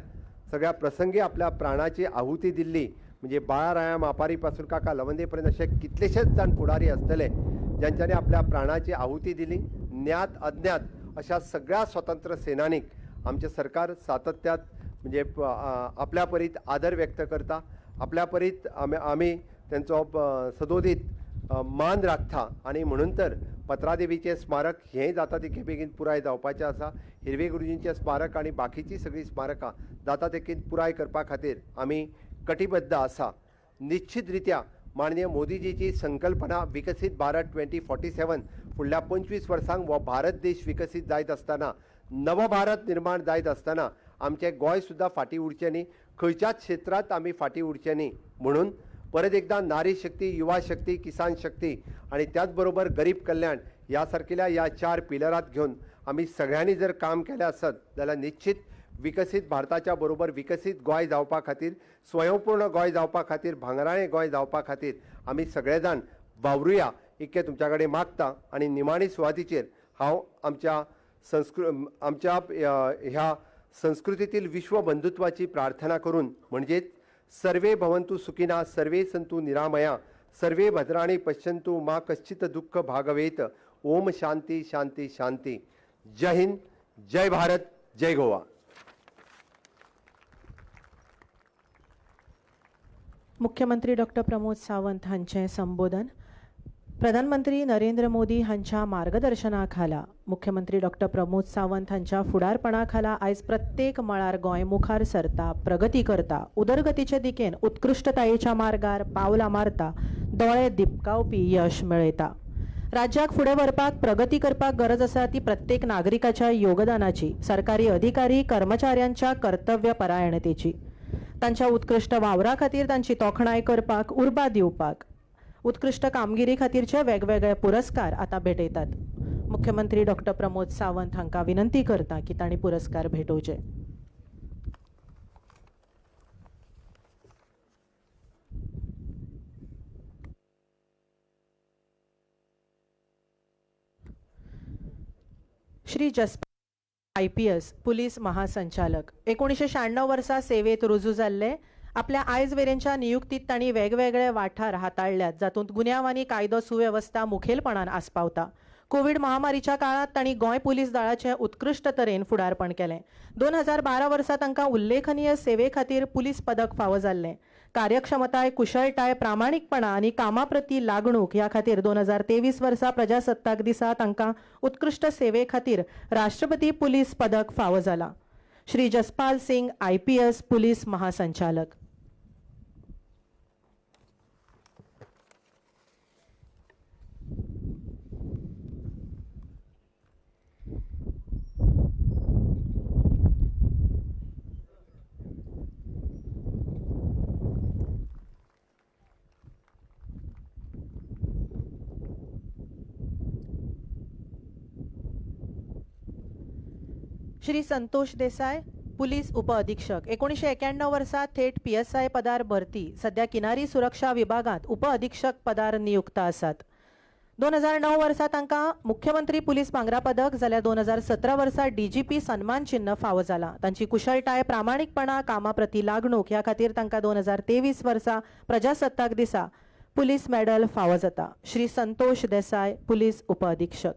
C: सगळ्या प्रसंगी आपल्या प्राणाची आहुती दिल्ली म्हणजे बाळाराया मापारी पासून काका लवंदे पर्यंत अशे कितलेशेच जाण फुडारी आसतले ज्यांच्यांनी आपल्या प्राणाची आहुती दिली. ज्ञात अज्ञात अशा सगळ्या स्वतंत्र सेनानीक आमचें सरकार सातत्यात म्हणजे आपल्या परीत आदर व्यक्त करता, आपल्या परीत आमी तेंचो सदोदीत मान राखता. आनी म्हणून तर पत्रादेवीचें स्मारक हें जाता तितके बेगीन पुराय जावपाचें आसा. हिरवे गुरुजींचें स्मारक आनी बाकीचीं सगळीं स्मारकां जाता तितकी पुराय करपा खातीर आमी कटिबद्ध आसा. निश्चित रित्या माननीय मोदीजीची संकल्पना विकसीत भारत 2047 फुडल्या 25 वर्सांक हो भारत देश विकसीत जायत आसतना, नव भारत निर्माण जायत आसतना आमचें गोंय सुद्दां फाटीं उरचें न्ही, खंयच्याच क्षेत्रांत आमी फाटीं उरचें न्ही. म्हणून परत एकदां नारी शक्ती, युवा शक्ती, किसान शक्ती आनी त्याच बरोबर गरीब कल्याण ह्या सारकिल्या ह्या 4 पिलरांत घेवन आमी सगळ्यांनी जर काम केलें आसत जाल्यार निश्चित विकसीत भारताच्या बरोबर विकसीत गोंय जावपा खातीर, स्वयंपूर्ण गोंय जावपा खातीर, भांगराळें गोंय जावपा खातीर आमी सगळे जाण वावरुया इतकें तुमच्या कडेन मागता. आनी निमाणी सुवातीचेर हांव आमच्या आमच्या ह्या संस्कृतीतील विश्वबंधुत्वाची प्रार्थना करून म्हणजेच सर्वे भवन्तु सुखिनः, सर्वे सन्तु निरामया, सर्वे भद्राणि पश्यन्तु मा कश्चित् दुःख भागवेत. ओम शांती शांती शांती. जय हिंद, जय भारत, जय गोवा.
A: मुख्यमंत्री डॉक्टर प्रमोद सावंत हांचें संबोधन. प्रधानमंत्री नरेंद्र मोदी हांच्या मार्गदर्शना खाला, मुख्यमंत्री डॉक्टर प्रमोद सावंत हांच्या फुडारपणा खाला आयज प्रत्येक मळार गोंय मुखार सरता, प्रगती करता, उदरगतीचे दिकेन उत्कृश्टतायेच्या मार्गार पावलां मारता, दोळे दिपकावपी यश मेळयता. राज्याक फुडें व्हरपाक, प्रगती करपाक गरज आसा ती प्रत्येक नागरिकाच्या योगदानाची, सरकारी अधिकारी कर्मचाऱ्यांच्या कर्तव्यपरायणतेची. तांच्या उत्कृश्ट वावरा खातीर तांची तोखणाय करपाक, उर्बा दिवपाक उत्कृश्ट कामगिरी खातीरचे वेगवेगळे पुरस्कार आतां भेटयतात. मुख्यमंत्री डॉक्टर प्रमोद सावंत हांकां विनंती करता की तांणी पुरस्कार भेटोवचे. श्री जसपाल IPS police महासंचालक 1996 वर्सा सेवेत रुजू जाल्ले. आपल्या आयज मेरेनच्या नियुक्तीत तांणी वेगवेगळे वाठार हाताळल्यात, जातूंत गुन्यांव आनी कायदो सुवेवस्था मुखेलपणान आस्पावता. कोवीड महामारीच्या काळांत तांणी गोंय पुलीस दळाचें उत्कृश्ट तरेन फुडारपण केलें. 2012 वर्सा तांकां उल्लेखनीय सेवे खातीर पुलीस पदक फावो जाल्लें. कार्यक्षमताय, कुशळटाय, प्रामाणीकपणा आनी कामा प्रती लागणूक ह्या खातीर 2023 वर्सा प्रजासत्ताक दिसा तांकां उत्कृश्ट सेवे खातीर राष्ट्रपती पुलीस पदक फावो जालां. श्री जसपाल सिंग IPS police महासंचालक. श्री संतोष देसाय पुलीस उपअधीक्षक 1991 वर्सा थेट PSI पदार भरती, सध्या किनारी सुरक्षा विभागांत उपअधीक्षक पदार नियुक्त आसात. 2009 वर्सा तांकां मुख्यमंत्री पुलीस भांगरा पदक जाल्यार 2017 वर्सा DGP सन्मान चिन्ह फावो जाला. तांची कुशळटाय, प्रामाणीकपणा, कामा प्रती लागणूक ह्या खातीर तांकां 2023 वर्सा प्रजासत्ताक दिसा पुलीस मेडल फावो जाता. श्री संतोष देसाय पुलीस उपअधीक्षक.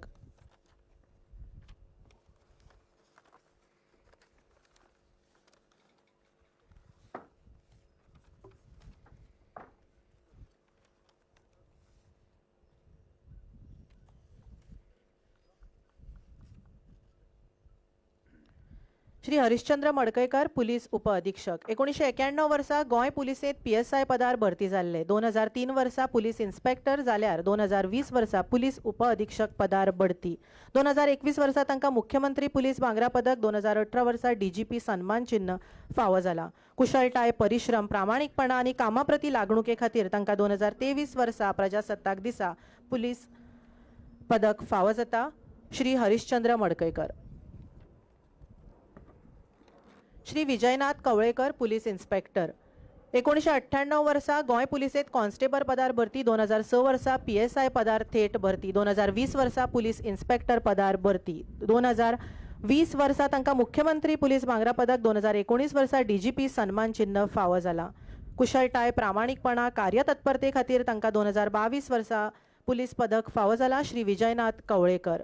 A: श्री हरिश्चंद्र मडकयकर पुलीस उपअधीक्षक 1991 वर्सा गोंय पुलिसेंत PSI पदार भरती जाल्ले. 2003 वर्सा पुलीस इन्स्पेक्टर जाल्यार 2020 वर्सा पुलीस उपअधीक्षक पदार बढती. 2021 वर्सा तांकां मुख्यमंत्री पुलीस भांगरा पदक, 2018 वर्सा DGP सन्मान चिन्ह फावो जाला. कुशळटाय, परिश्रम, प्रामाणीकपणा आनी कामा प्रती लागणुके खातीर तांकां 2023 वर्सा प्रजासत्ताक दिसा पुलीस पदक फावो जाता. श्री हरिश्चंद्र मडकयकर. श्री विजयनाथ कवळेकर पुलीस इन्स्पेक्टर 1998 वर्सा गोंय पुलिसेंत कॉन्स्टेबल पदार भरती, 2006 वर्सा PSI पदार थेट भरती, 2020 वर्सा पुलीस इन्स्पेक्टर पदार भरती, 2020 वर्सा तांकां मुख्यमंत्री पुलीस भांगरा पदक, 2019 वर्सा DGP सन्मान चिन्ह फावो जाला. कुशळटाय, प्रामाणीकपणा, कार्यतत्परते खातीर तांकां 2022 वर्सा पुलीस पदक फावो जाला. श्री विजयनाथ कवळेकर.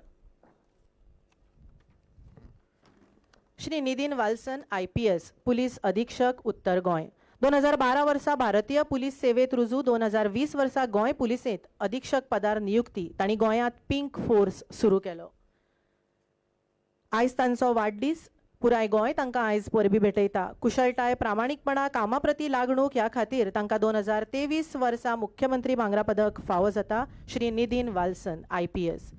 A: श्री नितीन वाल्सन IPS police अधीक्षक उत्तर गोंय 2012 वर्सा भारतीय पुलीस सेवेत रुजू, 2020 वर्सा गोंय पुलिसेंत अधीक्षक पदार नियुक्ती. तांणी गोंयांत पिंक फोर्स सुरू केलो. आयज तांचो वाडदीस, पुराय गोंय तांकां आयज परबी भेटयता. कुशळटाय, प्रामाणीकपणा, कामा प्रती लागणूक ह्या खातीर तांकां 2023 वर्सा मुख्यमंत्री भांगरा पदक फावो जाता. Shri Nitin Walson IPS.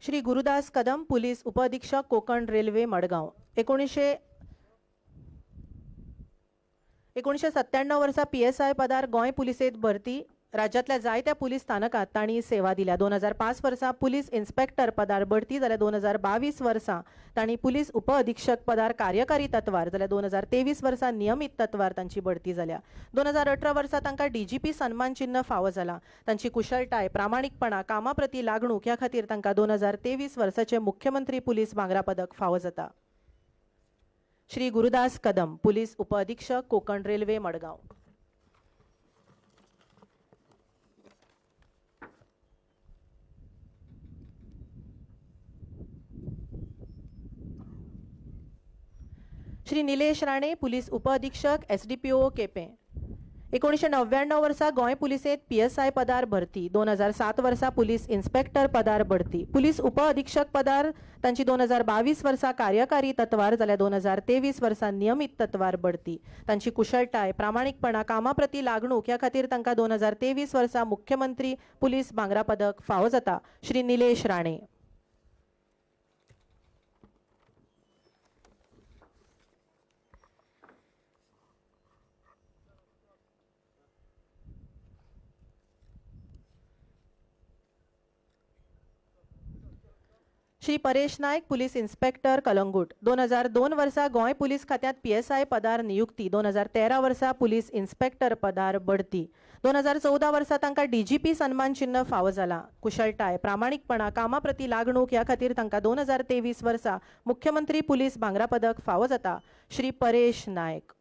A: Shri Gurudas Kadam police उपअधीक्षक कोकण रेल्वे मडगांव 1997 वर्सा PSI पदार गोंय पुलिसेंत भरती. राज्यांतल्या जायत्या पुलीस स्थानकांत तांणी सेवा दिल्या. 2005 वर्सा पुलीस इन्स्पेक्टर पदार बढती जाल्यार 2022 वर्सा तांणी पुलीस उपअधीक्षक पदार कार्यकारी तत्वार जाल्यार 2023 वर्सा नियमीत तत्वार तांची बढती जाल्या. 2018 वर्सा तांकां DGP सन्मान चिन्ह फावो जाला. तांची कुशळटाय, प्रामाणीकपणा, कामा प्रती लागणूक ह्या खातीर तांकां 2023 वर्साचे मुख्यमंत्री पुलीस भांगरा पदक फावो जाता. श्री गुरुदास कदम पुलीस उपअधीक्षक कोकण रेल्वे मडगांव. श्री निलेश राणे पुलीस उपअधीक्षक SDPO Quepem 1999 वर्सा गोंय पुलिसेंत PSI पदार भरती, 2007 वर्सा पुलीस इन्स्पेक्टर पदार भरती, पुलीस उपअधीक्षक पदार तांची 2022 वर्सा कार्यकारी तत्वार जाल्यार 2023 वर्सा नियमीत तत्वार बढती. तांची कुशळटाय, प्रामाणीकपणा, कामा प्रती लागणूक ह्या खातीर तांकां 2023 वर्सा मुख्यमंत्री पुलीस भांगरा पदक फावो जाता. श्री निलेश राणे. श्री परेश नायक पुलीस इन्स्पेक्टर कलंगूट 2002 वर्सा गोंय पुलीस खात्यांत PSI पदार नियुक्ती, 2013 वर्सा पुलीस इन्स्पेक्टर पदार बढती, 2014 वर्सा तांकां DGP सन्मान चिन्ह फावो जाला. कुशळटाय, प्रामाणीकपणा, कामा प्रती लागणूक ह्या खातीर तांकां 2023 वर्सा मुख्यमंत्री पुलीस भांगरा पदक फावो जाता. Shri Paresh Naik.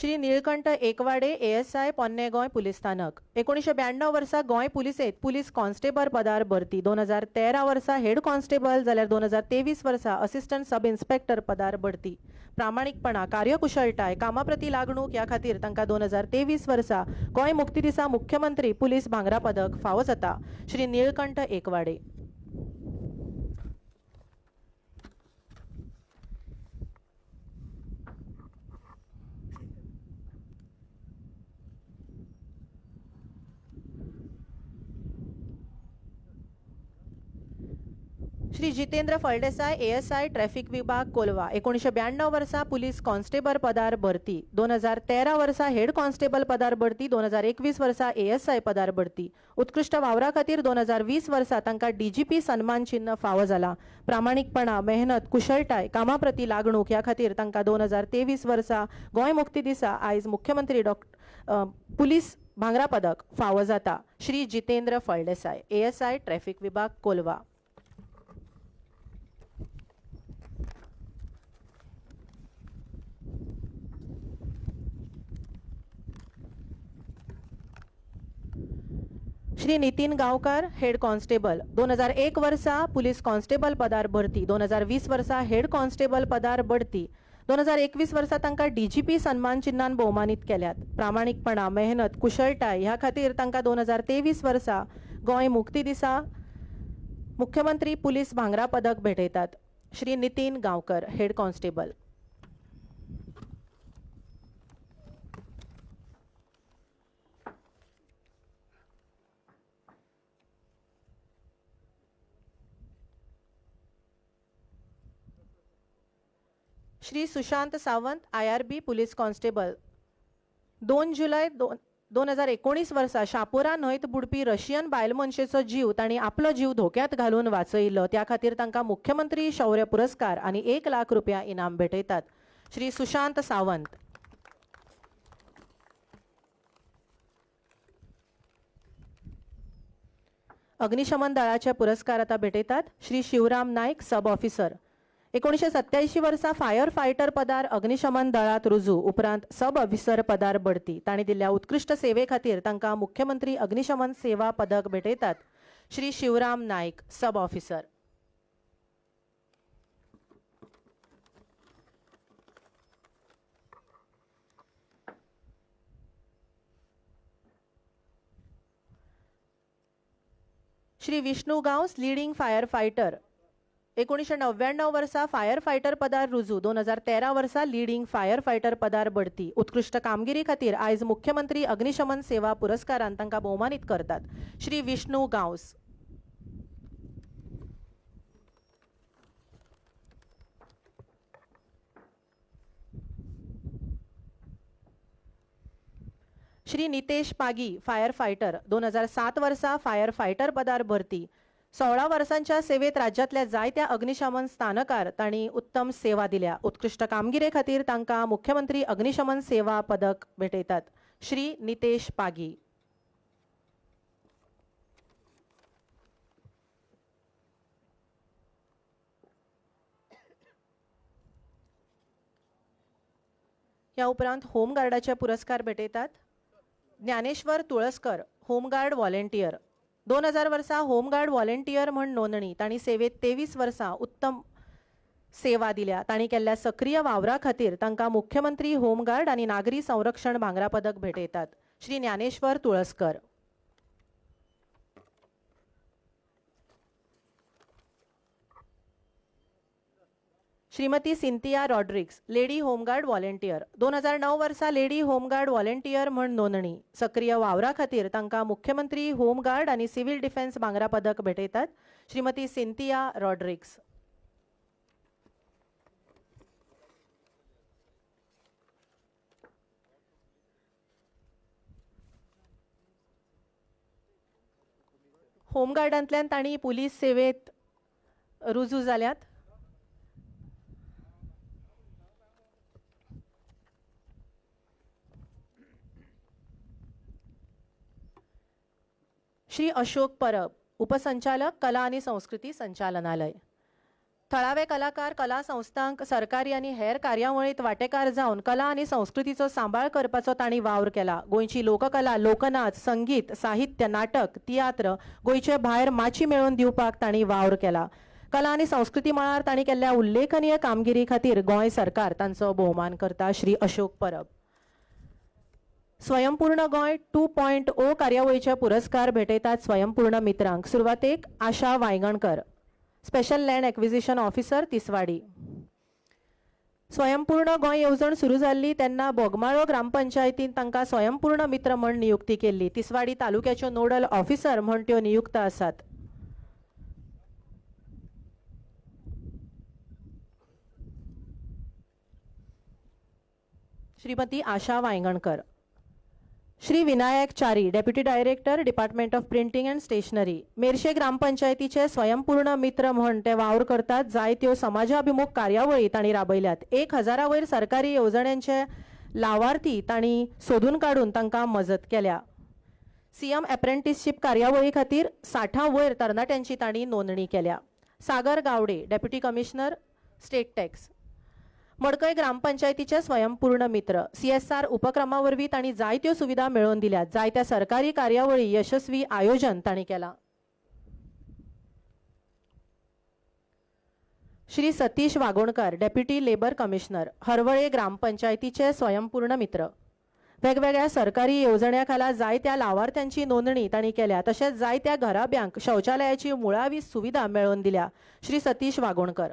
A: Shri Nilkanth Ekwade ASI पोन्ने गोंय पुलीस स्थानक. 1992 वर्सा गोंय पुलिसेंत पुलीस कॉन्स्टेबल पदार भरती. 2013 वर्सा हेड कॉन्स्टेबल जाल्यार 2023 वर्सा असिस्टंट सब इन्स्पेक्टर पदार बढती. प्रामाणीकपणा, कार्यकुशळटाय, कामा प्रती लागणूक ह्या खातीर तांकां 2023 वर्सा गोंय मुक्ती दिसा मुख्यमंत्री पुलीस भांगरा पदक फावो जाता. श्री निळकंठ एकवाडे. श्री जितेंद्र फळदेसाय एएसआय ट्रॅफिक विभाग कोलवा. 1992 वर्सा पुलीस कॉन्स्टेबल पदार भरती. 2013 वर्सा हेड कॉन्स्टेबल पदार बढती. 2021 वर्सा एएसआय पदार बढती. उत्कृश्ट वावरा खातीर 2020 वर्सा तांकां डीजीपी सन्मान चिन्ह फावो जाला. प्रामाणीकपणा, मेहनत, कुशळटाय, कामा प्रती लागणूक ह्या खातीर तांकां 2023 वर्सा गोंय मुक्ती दिसा आयज मुख्यमंत्री पुलीस भांगरा पदक फावो जाता. श्री जितेंद्र फळदेसाय एएसआय ट्रॅफिक विभाग कोलवा. श्री नितीन गांवकार हेड कॉन्स्टेबल. 2001 वर्सा पुलीस कॉन्स्टेबल पदार भरती. 2020 वर्सा हेड कॉन्स्टेबल पदार बढती. 2021 वर्सा तांकां डीजीपी सन्मान चिन्हान भोवमानीत केल्यात. प्रामाणीकपणा, मेहनत, कुशळटाय ह्या खातीर तांकां 2023 वर्सा गोंय मुक्ती दिसा मुख्यमंत्री पुलीस भांगरा पदक भेटयतात. Shri Nitin Gaonkar head constable. Shri Sushant Sawant IRB police constable. 2 जुलय 2019 वर्सा शापोरा न्हंयत बुडपी रशियन बायल मनशेचो जीव तांणी आपलो जीव धोक्यांत घालून वाचयिल्लो. त्या खातीर तांकां मुख्यमंत्री शौर्य पुरस्कार आनी 1 लाख रुपया इनाम भेटयतात. श्री सुशांत सावंत. अग्निशमन दळाचे पुरस्कार आता भेटयतात. Shri Shivram Naik sub officer. 1987 वर्सा फायर फायटर पदार अग्निशमन दळात रुजू. उपरांत सब ऑफिसर पदार बढती. तांणी दिल्ल्या उत्कृश्ट सेवे खातीर तांकां मुख्यमंत्री अग्निशमन सेवा पदक भेटयतात. Shri Shivram Naik sub officer. Shri Vishnu Gawas leading fire fighter. 1999 वर्सा फायर फायटर पदार रुजू. 2013 वर्सा लीडिंग फायर फायटर पदार बढती. उत्कृश्ट कामगिरी खातीर आयज मुख्यमंत्री अग्निशमन सेवा पुरस्कारान तांकां भोवमानीत करतात. श्री विष्णू गांवस. Shri Nitesh Pagi fire fighter. 2007 वर्सा फायर फायटर पदार भरती. 16 वर्सांच्या सेवेत राज्यांतल्या जायत्या अग्निशमन स्थानकार तांणी उत्तम सेवा दिल्या. उत्कृश्ट कामगिरे खातीर तांकां मुख्यमंत्री अग्निशमन सेवा पदक भेटयतात. श्री नितेश पागी. ह्या उपरांत होमगार्डाचे पुरस्कार भेटयतात. Dnyaneshwar Tulaskar home guard volunteer. 2000 वर्सा होमगार्ड व्हॉलेंटियर म्हण नोंदणी. तांणी सेवेत 23 वर्सां उत्तम सेवा दिल्या. तांणी केल्ल्या सक्रीय वावरा खातीर तांकां मुख्यमंत्री होमगार्ड आनी नागरी संरक्षण भांगरा पदक भेटयतात. श्री ज्ञानेश्वर तुळसकर. श्रीमती Cynthia Rodrigues lady home guard volunteer. 2009 वर्सा लेडी होमगार्ड व्हॉलेंटियर म्हण नोंदणी. सक्रीय वावरा खातीर तांकां मुख्यमंत्री होमगार्ड आनी सिव्हिल डिफेन्स भांगरा पदक भेटयतात. श्रीमती सिंथिया रॉड्रिग्स. होमगार्डांतल्यान तांणी पुलीस सेवेत रुजू जाल्यात. श्री अशोक परब उपसंचालक कला आणि संस्कृती संचालनालय. थळावे कलाकार कला संस्थांक सरकारी आनी हेर कार्यावळींत वांटेकार जावन कला आनी संस्कृतीचो सांबाळ करपाचो तांणी वावर केला. गोंयची लोककला, लोकनाच, संगीत, साहित्य, नाटक, तियात्र गोंयचे भायर माची मेळोवन दिवपाक तांणी वावर केला. कला आनी संस्कृती मळार तांणी केल्ल्या उल्लेखनीय कामगिरी खातीर गोंय सरकार तांचो भोवमान करता. श्री अशोक परब. स्वयंपूर्ण गोंय 2.0 कार्यावळीचे पुरस्कार भेटयतात स्वयंपूर्ण मित्रांक. सुरवातेक Asha Vaingankar, special land acquisition officer, Tiswadi. Swayampurna Goa येवजण सुरू जाल्ली तेन्ना बोगमाळो ग्रामपंचायतीन तांकां स्वयंपूर्ण मित्र म्हण नियुक्ती केल्ली. तिसवाडी तालुक्याच्यो नोडल ऑफिसर म्हण त्यो नियुक्त आसात. Shrimati Asha Vaingankar. Shri Vinayak Chari, deputy director, department of printing and stationery. Merces ग्रामपंचायतीचे स्वयंपूर्ण मित्र म्हण ते वावर करतात. जायत्यो समाजाभिमुख कार्यावळी तांणी राबयल्यात. 1000 वयर सरकारी येवजण्यांचे लावार्थी तांणी सोदून काडून तांकां मजत केल्या. सीएम अप्रेंटिसशीप कार्यावळी खातीर 60 वयर तरणाट्यांची तांणी नोंदणी केल्या. Sagar Gawde, deputy commissioner, state tax. Madkai ग्रामपंचायतीचे स्वयंपूर्ण मित्र. CSR उपक्रमा वरवीं तांणी जायत्यो सुविधा मेळोवन दिल्यात. जायत्या सरकारी कार्यावळी यशस्वी आयोजन तांणी केलां. Shri Satish Vagonkar, deputy labour commissioner, Harvalem ग्रामपंचायतीचे स्वयंपूर्ण मित्र. वेगवेगळ्या सरकारी येवजण्या खाला जायत्या लावार्थ्यांची नोंदणी तांणी केल्या. तशेंच जायत्या घराब्यांक शौचालयाची मुळावी सुविधा मेळोवन दिल्या. Shri Satish Vagonkar.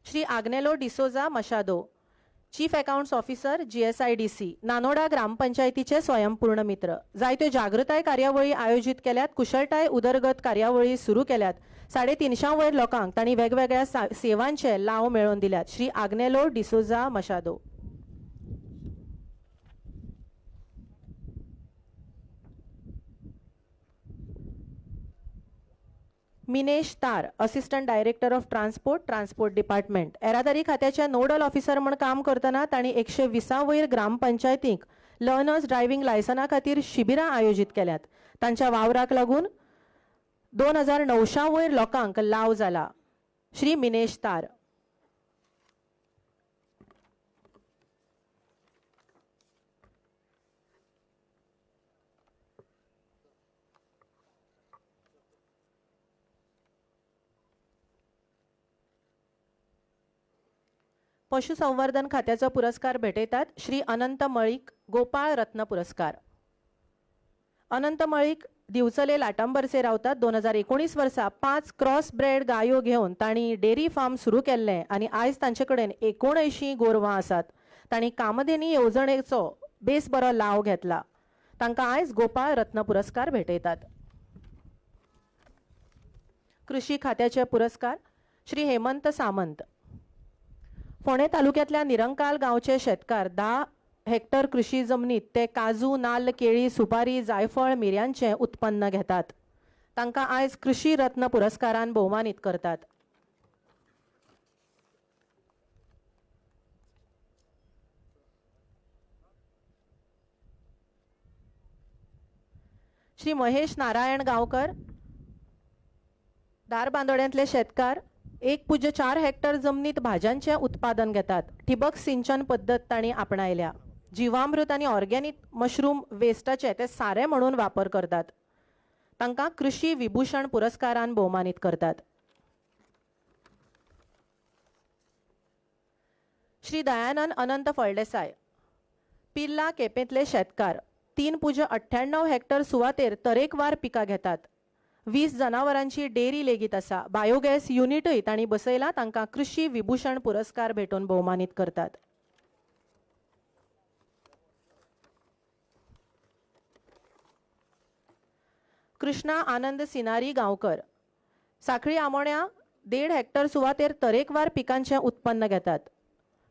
A: Shri Agnelo D'Souza Machado, chief accounts officer, GSIDC, Nanoda ग्रामपंचायतीचे स्वयंपूर्ण मित्र. जायत्यो जागृताय कार्यावळी आयोजीत केल्यात. कुशळटाय उदरगत कार्यावळी सुरू केल्यात. 350 वयर लोकांक तांणी वेगवेगळ्या सेवांचे लाव मेळोवन दिल्यात. Shri Agnelo D'Souza Machado. Minesh Tar, assistant director of transport, transport department. येरादारी खात्याचे नोडल ऑफिसर म्हूण काम करतना तांणी 120 वयर ग्रामपंचायतींक लर्नर्स ड्रायव्हिंग लायसना खातीर शिबिरां आयोजीत केल्यात. तांच्या वावराक लागून 2900 वयर लोकांक लाव जाला. श्री मिनेश तार. पशुसंवर्धन खात्याचो पुरस्कार भेटयतात श्री अनंत मळीक गोपाळ रत्न पुरस्कार. अनंत मळीक दिवचले लाटांबरसे रावतात. 2019 वर्सा 5 क्रॉस ब्रेड गायो घेवन तांणी डेअरी फार्म सुरू केल्लें आनी आयज तांचे कडेन 79 गोरवां आसात. तांणी कामधेनी येवजणेचो बेस बरो लाव घेतला. तांकां आयज गोपाळ रत्न पुरस्कार भेटयतात. कृषी खात्याचे पुरस्कार श्री हेमंत सामंत. फोंडें तालुक्यांतल्या निरंकाल गांवचे शेतकार 10 हेक्टर कृषी जमनीत ते काजू, नाल्ल, केळी, सुपारी, जायफळ, मिरयांचें उत्पन्न घेतात. तांकां आयज कृषी रत्न पुरस्कारान भोवमानीत करतात. श्री महेश नारायण गांवकर, धारबांदोड्यांतले शेतकार 1.4 हेक्टर जमनीत भाज्यांचें उत्पादन घेतात. ठिबक सिंचन पद्दत तांणी आपणायल्या. जिवामृत आनी ऑर्गेनीक मशरूम वेस्टाचे ते सारें म्हणून वापर करतात. तांकां कृषी विभूषण पुरस्कारान भोवमानीत करतात. श्री दयानंद अनंत फळदेसाय, पिर्ला केपेंतले शेतकार 3.98 हेक्टर सुवातेर तरेकवार पिकां घेतात. 20 जनावरांची डेअरी लेगीत आसा. बायोगॅस युनिटूय तांणी बसयला. तांकां कृषी विभूषण पुरस्कार भेटोवन भोवमानीत करतात. कृष्णा आनंद सिनारी गांवकर, साखळी आमोण्या 1.5 हेक्टर सुवातेर तरेकवार पिकांचें उत्पन्न घेतात.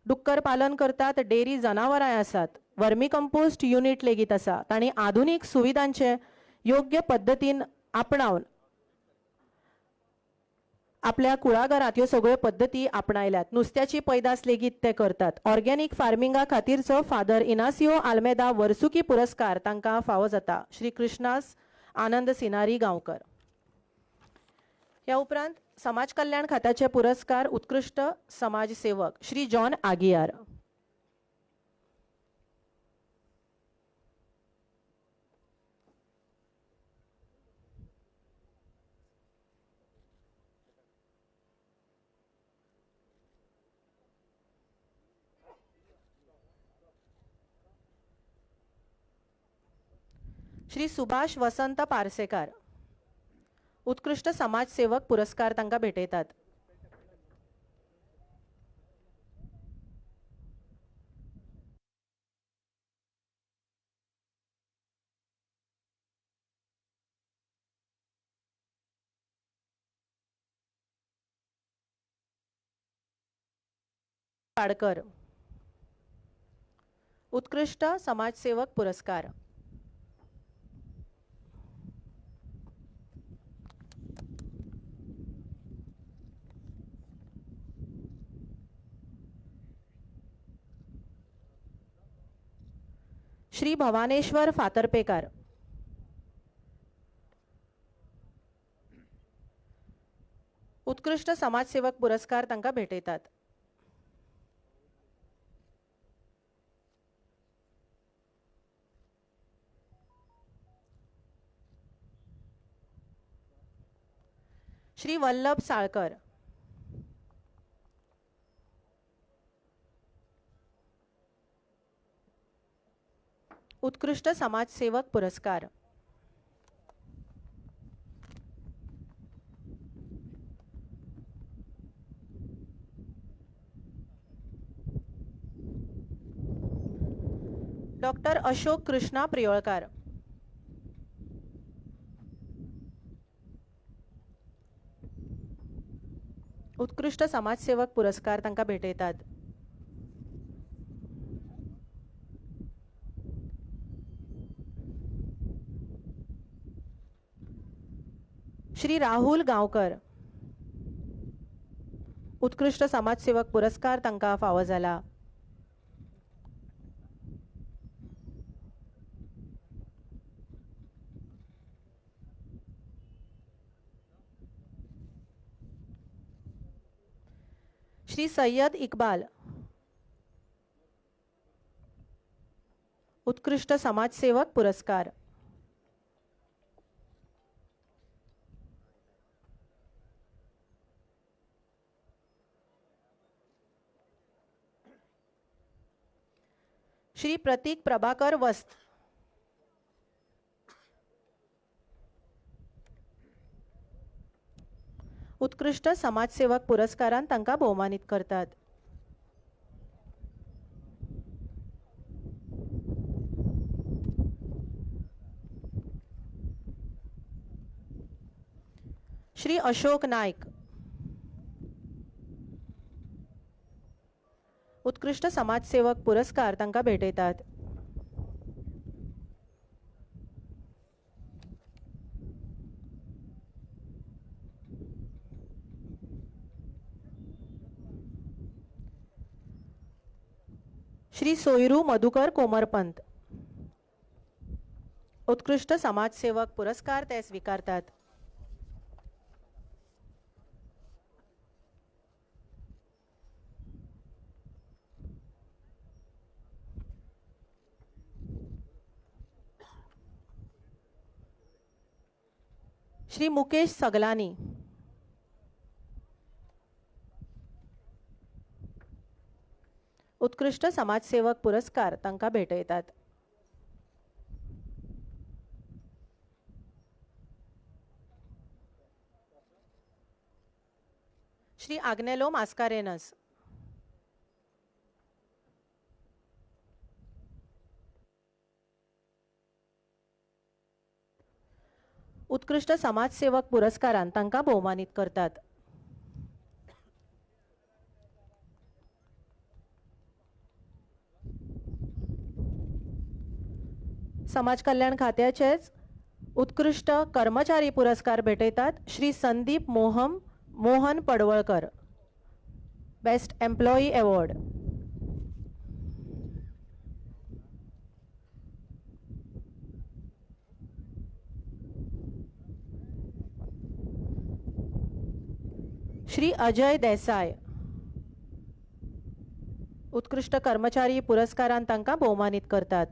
A: डुक्कर पालन करतात. डेअरी जनावरांय आसात. वर्मी कंपोस्ट युनिट लेगीत आसा. तांणी आधुनीक सुविधांचे योग्य पद्दतीन आपणावन आपल्या कुळागरांत ह्यो सगळ्यो पद्दती आपणायल्यात. नुस्त्याची पैदास लेगीत ते करतात. ऑर्गेनीक फार्मिंगा खातीरचो फादर इनासियो आल्मेदा वर्सुकी पुरस्कार तांकां फावो जाता. श्री कृष्णास आनंद सिनारी गांवकर. ह्या उपरांत समाज कल्याण खात्याचे पुरस्कार उत्कृश्ट समाजसेवक श्री जॉन आगियार. श्री सुभाष वसंत पार्सेकार उत्कृश्ट समाजसेवक पुरस्कार तांकां भेटयतात. पाडकर उत्कृष्ट समाजसेवक पुरस्कार. श्री भवानेश्वर फातर्पेकार उत्कृष्ट समाजसेवक पुरस्कार तांकां भेटयतात. श्री वल्लभ साळकर उत्कृष्ट समाजसेवक पुरस्कार. डॉक्टर अशोक कृष्णा प्रियोळकार उत्कृष्ट समाजसेवक पुरस्कार तांकां भेटयतात. श्री राहुल गांवकर उत्कृष्ट समाजसेवक पुरस्कार तांकां फावो जाला. श्री सय्यद इकबाल उत्कृष्ट समाजसेवक पुरस्कार. श्री प्रतीक प्रभाकर वस्त उत्कृष्ट समाजसेवक पुरस्कारान तांकां भोवमानीत करतात. श्री अशोक नायक उत्कृष्ट समाजसेवक पुरस्कार तांकां भेटयतात. श्री सोयरू मधुकर कोमरपंत उत्कृष्ट समाजसेवक पुरस्कार ते स्वीकारतात. श्री मुकेश सगलानी उत्कृष्ट समाजसेवक पुरस्कार तांकां भेटयतात. श्री आग्नेलो मास्कारेनस उत्कृष्ट समाजसेवक पुरस्कारान तांकां भोवमानीत करतात. समाज कल्याण खात्याचेच उत्कृष्ट कर्मचारी पुरस्कार भेटयतात Shri Sandeep मोहम Mohan Padwalkar, best employee award. Shri Ajay Desai, उत्कृश्ट कर्मचारी पुरस्कारान तांकां भोवमानीत करतात.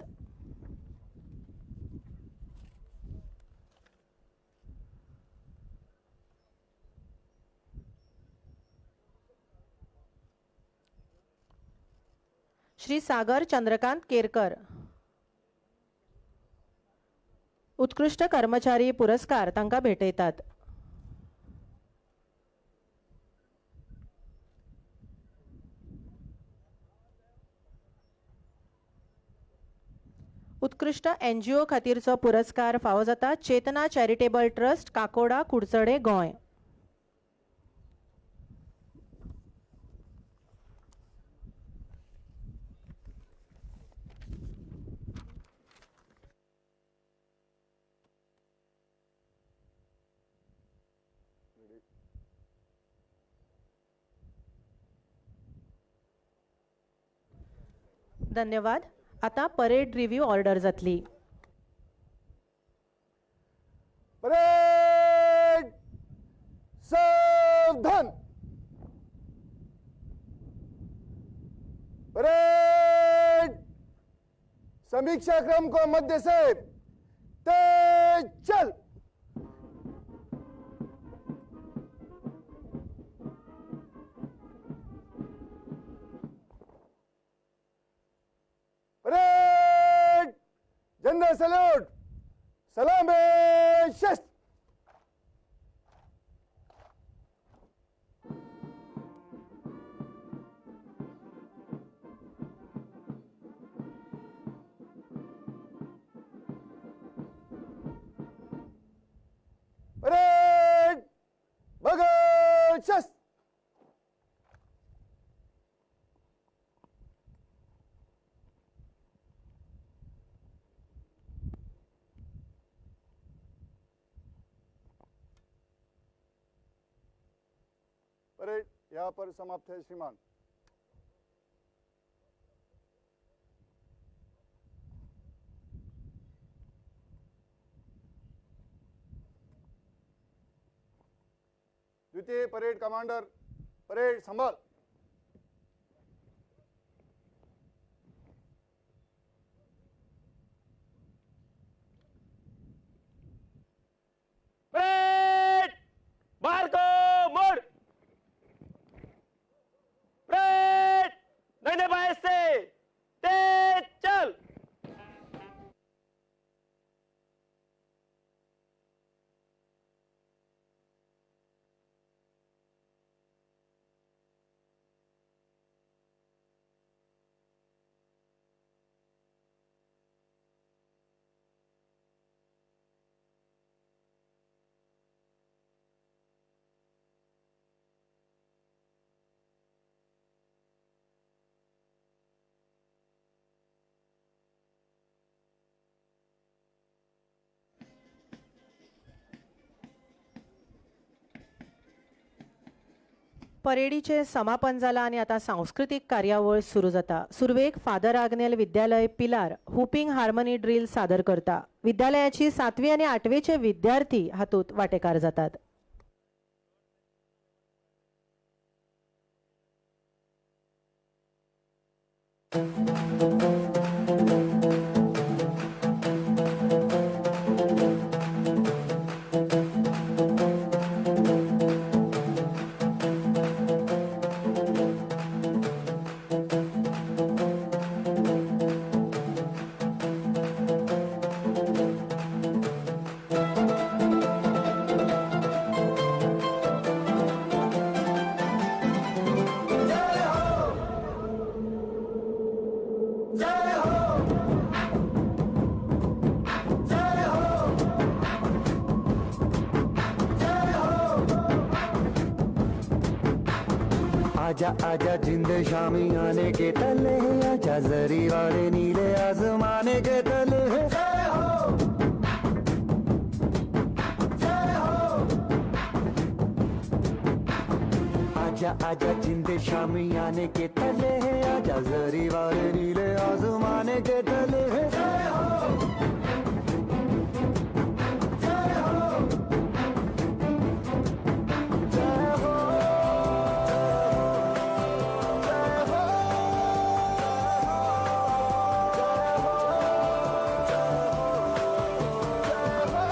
A: श्री सागर चंद्रकांत केरकर, उत्कृश्ट कर्मचारी पुरस्कार तांकां भेटयतात. उत्कृश्ट एनजीओ खातीरचो पुरस्कार फावो जाता चेतना चॅरिटेबल ट्रस्ट, काकोडा, कुडचडे, गोंय. धन्यवाद. आता परेड रिव्ह्यू ऑर्डर जातली.
B: परेड सावधान, परेड समीक्षा क्रम को मध्य से तेज चल. परेड जनरल सैल्यूट, सलाम शस्त्र. परेड बगल शस्त्र. परेड यहाँ पर समाप्त है श्रीमान. द्वितीय परेड कमांडर परेड संभाल.
D: परेड बाहर को मोड़, परेड दाहिने बाएं से तेज चल.
A: परेडीचें समापन जालां आनी आतां सांस्कृतीक कार्यावळ सुरू जाता. सुरवेक फादर आग्नेल विद्यालय पिलार हुपिंग हार्मनी ड्रील सादर करता. विद्यालयाची 7वी आनी 8वेचे विद्यार्थी हातूंत वांटेकार जातात.
E: आजा आजा जिंद शामी आने के तले, आजा जरी वाले नीले आजमाने के तले. जय हो, जय हो. आजा आजा जिंदे शामी आने के तले है, आजा जरी वाले नीले आजमाने के तले है। जय हो, जय हो, जय हो, जय हो, जय हो, जय हो।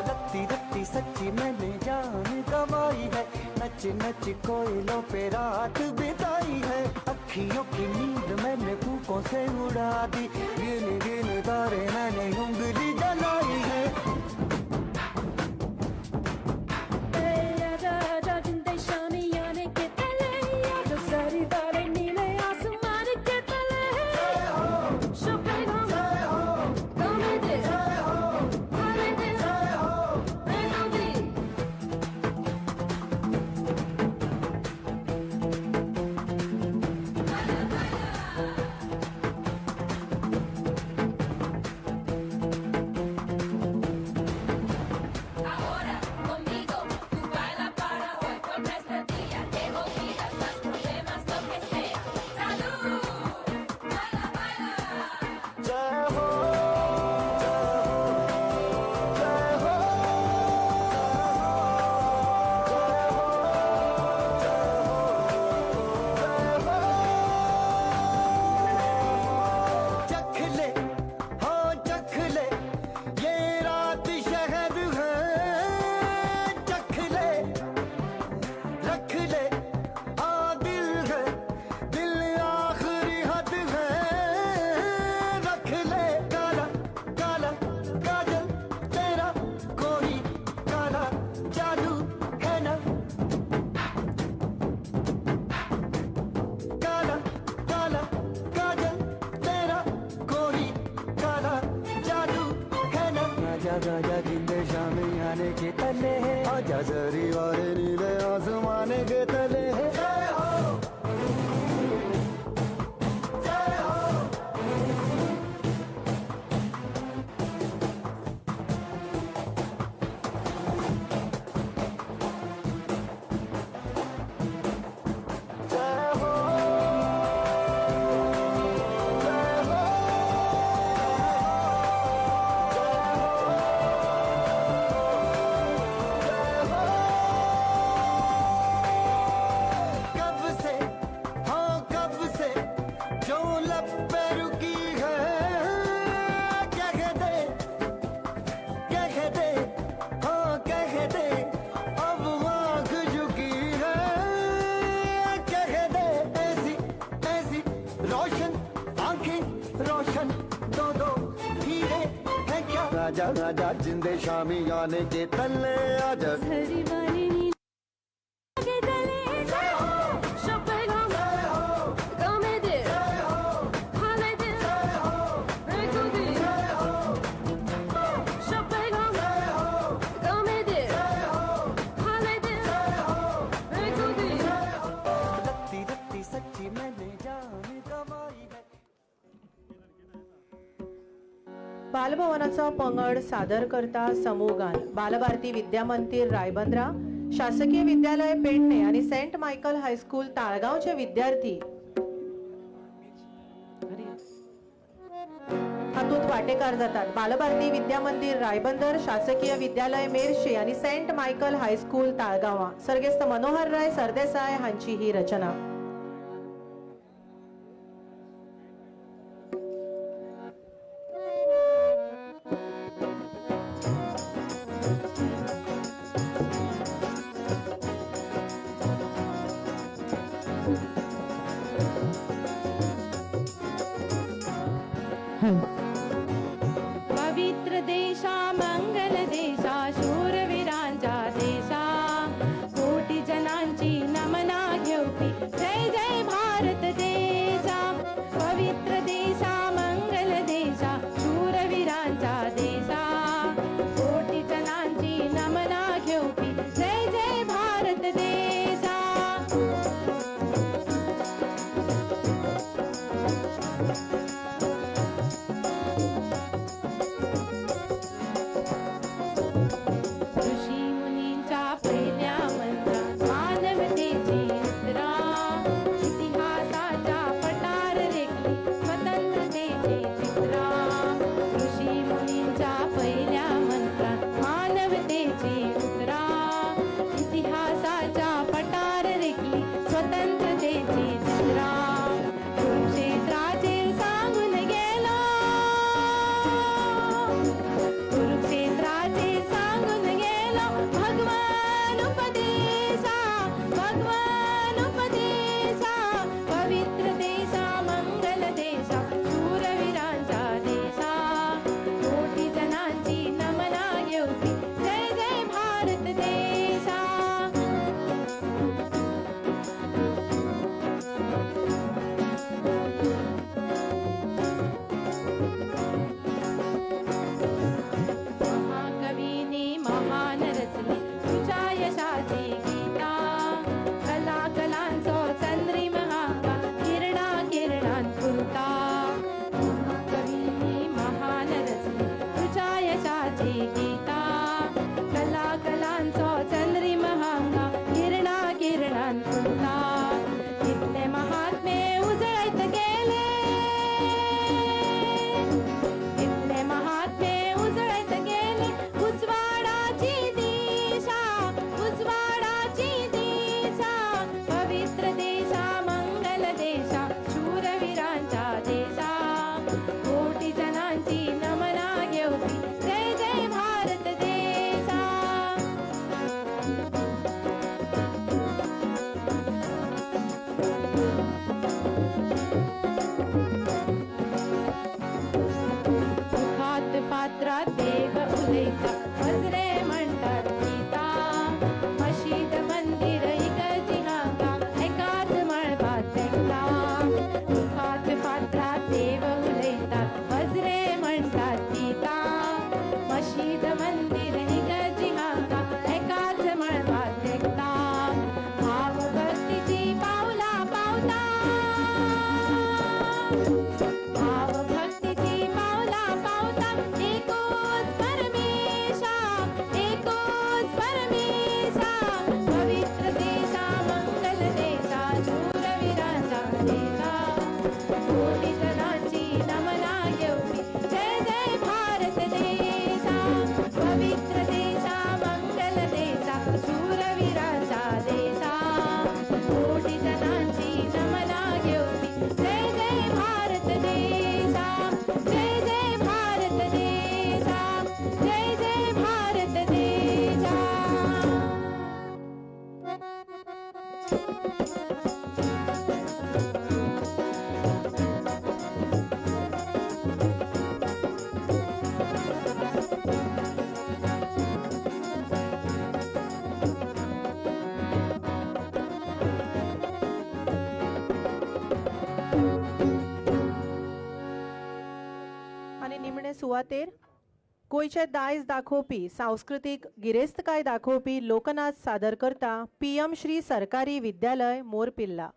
E: रत्ती रत्ती सच्ची मैंने जान गवाई है, नच नच कोयलों पे रात बिताई है। अखियों की नींद मैंने फूकों से उड़ा दी, गिन गिन तारे मैंने उंगली जलाई है।
F: Ahora conmigo tú baila para hoy por este día te olvidas los problemas lo que sea. Salud, baila baila.
E: जय हो, जय हो, जय हो, जय हो। चख ले, हाँ चख ले, ये रात शहर है। चख ले, रख ले, आ दिल है, दिल आखिरी हद है। रख ले काला काला काजल तेरा, कोई काला जादू है ना। काला काला काजल तेरा, कोई काला जादू है ना। आजा आजा जिंदे शामी आने के तले है, आजा जरी वाले नीले आसमाने के तले है। जय हो, जय हो। जय हो, जय हो, जय हो। कब से, हाँ कब से जो लब पे रुकी है, कह दे, कह दे, हाँ कह दे, अब आँख झुकी है। कह दे ऐसी ऐसी रोशन आंखें, रोशन दो दो हीरे हैं क्या। आजा आजा जिंदे शामी आने के तले, आजा
F: जरी वाले नीले के तले।
E: जय हो, जय हो, जय हो, जय हो, जय हो, जय हो, जय हो, जय हो। रत्ती रत्ती सच्ची मैंने जान गवाई है।
A: बालभवनाचो पंगड सादर करता समूहगान। बालभारती विद्या मंदिर रायबंद्रा, शासकीय विद्यालय पेडणे आणि सेंट मायकल हायस्कूल ताळगावचे विद्यार्थी हातूंत वांटेकार जातात। बालभारती विद्या मंदिर रायबंदर, शासकीय विद्यालय मेरशे आणि सेंट मायकल हायस्कूल ताळगांवा। सर्गेस्त मनोहरराय सरदेसाय हांची ही रचना।
F: पवित्र देशा, मंगल देशा, शूरवीरांच्या देशा, कोटी जनांची नमन। जय जय भारत देशा, पवित्र देशा, मंगल देशा, शूरवीरांचा देशा, कोटी जनांची नमना घेवपी जय जय भारत देशा. ऋषी मुनींच्या पहिल्या मंत्रा मानवतेची मुद्रा, इतिहासाच्या पटार रेखली स्वतंत्रतेची चित्रा. ऋषी मुनींच्या पहिल्या मंत्रा मानवतेची मुद्रा, इतिहासाच्या पटार रेखली स्वतंत्रतेची चित्रा. कुरुक्षेत्राचेर सांगून गेलो, कुरुक्षेत्राचेर सांगून गेलो भगवान उपदेशा, भगवान उपदेशा, पवित्र देशा, मंगल देशा, शूरवीरांचा देशा, कोटी जनांची नमना घेवपी जय जय भारत देशा. महाकवीने महान रचली तुझ्या यशाची गीता, कला कलांचो चंद्रिम हांगा किरणा किरणान फुलता. महाकवीने महान रचली तुझ्या यशाची गीता, कला कलांचो चंद्रिम हांगा किरणा किरणान फुलता. कितले महात्मे उजळत गेले, कितले महात्मे उजळत गेले, उजवाडाची दिशा, उजवाडाची दिशा, पवित्र देशा, मंगल देशा, शूरवीरांचा देशा, कोटी जनांची नमना घेवपी जय जय भारत देशा. मुखात फातरात देव उलयता, वज्रे म्हणटात गीता, मशीद मंदिर इगर्जी हांगा एकाच मळबात तेंकता. मुखात फातरात देव उलयता, वज्रे म्हणटात गीता, मशीद मंदिर इगर्जी हांगा एकाच मळबात तेंकता. भाव भक्तीची पावला पावता, भाव भक्तीची पावला पावता, एकोच परमेशा, एकोच परमेशा, पवित्र देशा, मंगल देशा, शूरवीरांचा देशा, कोटी जनांची नमना घेवपी जय जय भारत देशा, पवित्र देशा, मंगल देशा, शूरवीरांचा देशा, कोटी जनांची नमना घेवपी जय जय भारत देशा, जय जय भारत देशा, जय जय भारत देशा.
A: आनी निमणे सुवातेर गोंयचें दायज दाखोवपी, सांस्कृतीक गिरेस्तकाय दाखोवपी लोकनाच सादर करता पी एम श्री सरकारी विद्यालय मोरपिल्ला.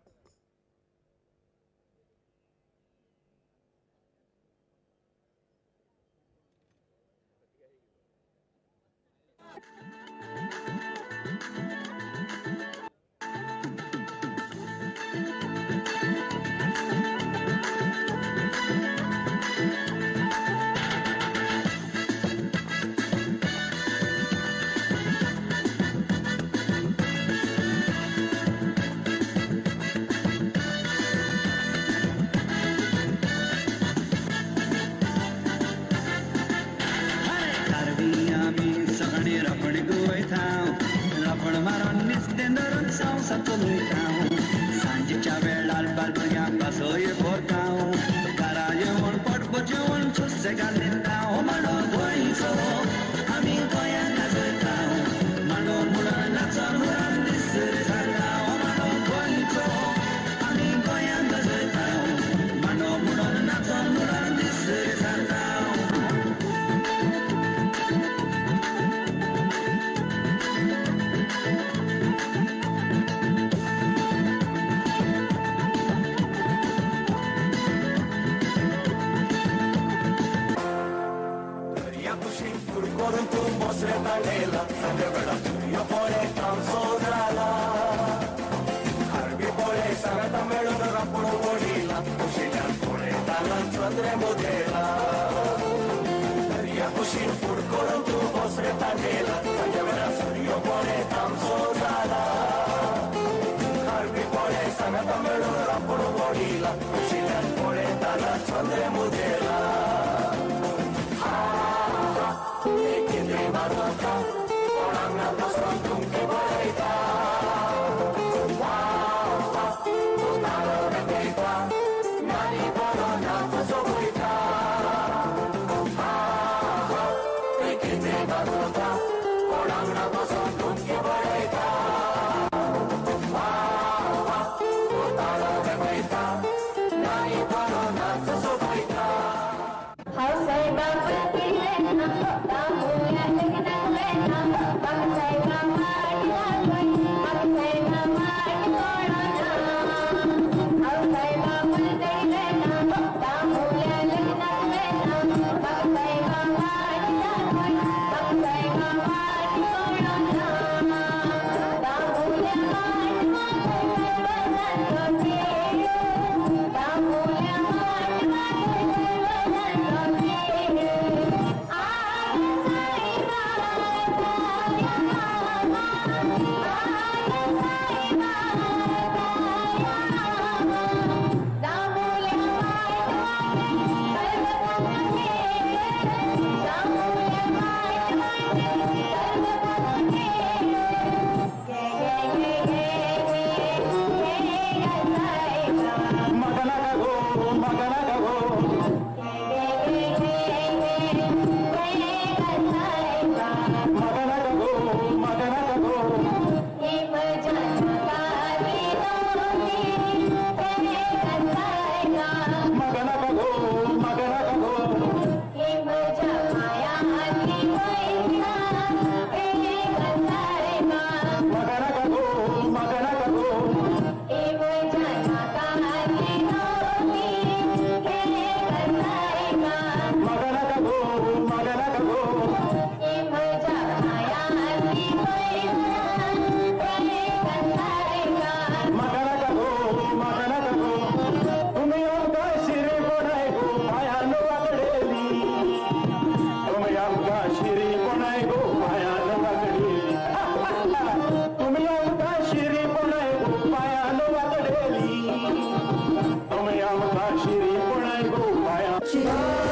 G: कारवी आमी सगळे रापण गोयताव, रापण मारून नुस्तें धरून संवसार चलयताव. सांजेच्या वेळार बाल भुरग्यांक पासय भरताव, घरा येवन पोटभर जेवण सुसेगाद न्हिदताव. मांडो गोंयचो आमी गोंयांत गाजयताव, मांडो म्हणून नाचोन हुरान दीस सारताव. मांडो गोंयचो
E: तांडेला सांजे वेळा सूर्य पळे तामसो जाला खारवी पळे सांगाता मेळून रापण ओडिला कुशिल्यान पळयताना चंद्रे मुदेला दर्या कुशीन फूड करून तूं बसरे तांडेला सांजे वेळा सूर्य पळे तामसो जाला खारवी पळे सांगाता मेळून रापण ओडिला कुशिल्यान पळयताना चंद्रे मुदेला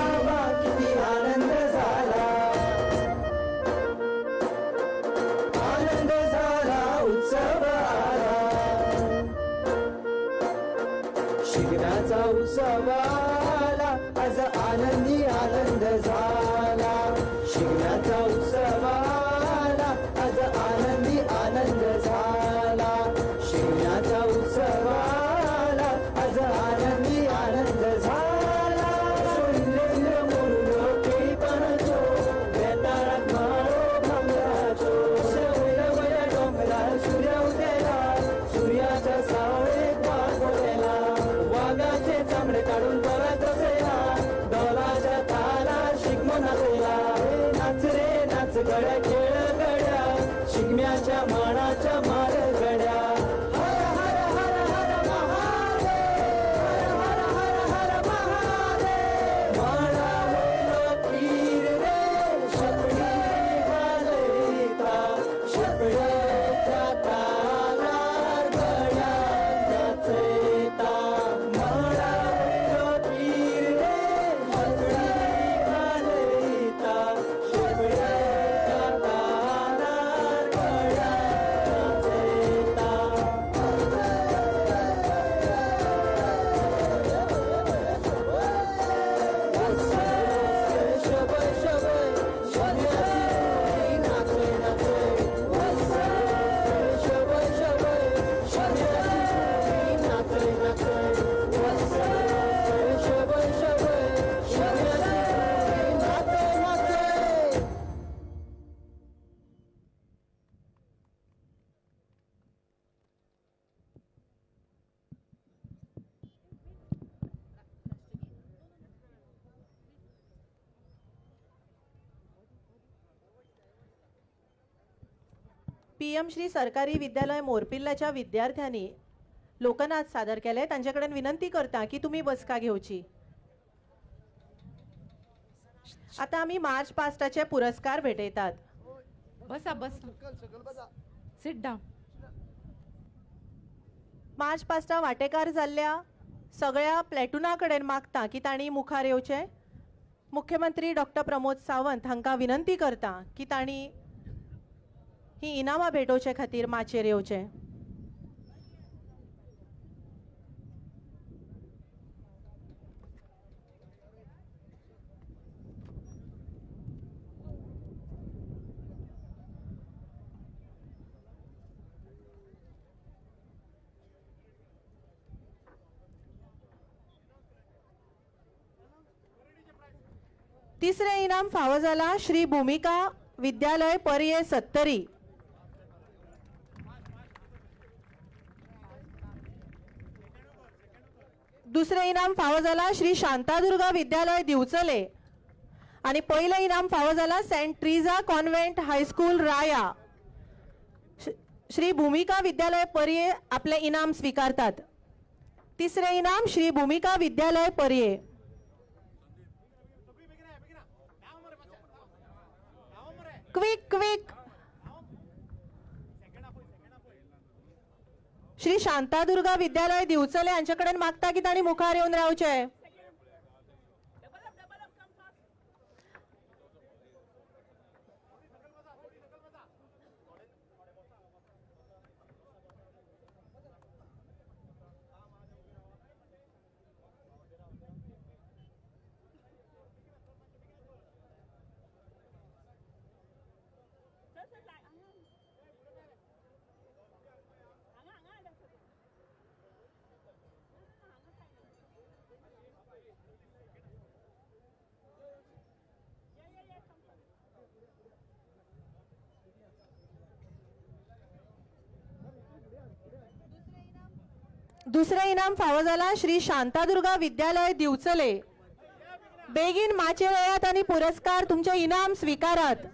H: आनंद झाला आनंद झाला उत्सव आला शिगम्याचा उत्सव आला आज आनंदी आनंद झाला शिगम्याचा उत्सव आला आज आनंदी आनंद झाला शिगम्याचा उत्सव आला आज आनंदी आनंद झाला सोडलेलं मुरलो केळी पानाचो बेताळात माळो भांगराचो वयल्या वयल्या डोंगरार सूर्य उदेला सूर्याच्या सावळेत वाघ पडला वाघाचे चामडे काढून परत बसला डोलाच्या ताला शिगम्या
A: पीएम श्री सरकारी विद्यालय मोरपिल्लाच्या विद्यार्थ्यांनी लोकनाच सादर केले. तांचे कडेन विनंती करता की तुमी बसका घेवची. आता आमी मार्च पास्टाचे पुरस्कार भेटयतात.
I: बसा बसा, सिट डावन.
A: मार्च पास्टा वांटेकार जाल्ल्या सगळ्या प्लॅटुना कडेन मागता की तांणी मुखार येवचें. मुख्यमंत्री डॉक्टर प्रमोद सावंत हांकां विनंती करता की तांणी ही इनामां भेटोवचे खातीर माचयेर येवचें. तिसरें इनाम फावो जाला श्री भूमिका विद्यालय पर्ये सत्तरी. दुसरें इनाम फावो जाला श्री शांतादुर्गा विद्यालय दिवचले आनी पयलें इनाम फावो जाला Saint Teresa convent high school Raya. Shri Bhumika Vidyalaya Parye आपलें इनाम स्विकारतात. तिसरें इनाम श्री भूमिका विद्यालय पर्ये. Quick quick. Shri Shantadurga Vidyalaya Divchale हांचे कडेन मागता की तांणी मुखार येवन रावचें. दुसरें इनाम फावो जाला श्री शांतादुर्गा विद्यालय दिवचले. बेगीन माचयेर येयात आनी पुरस्कार तुमचे इनाम स्विकारात.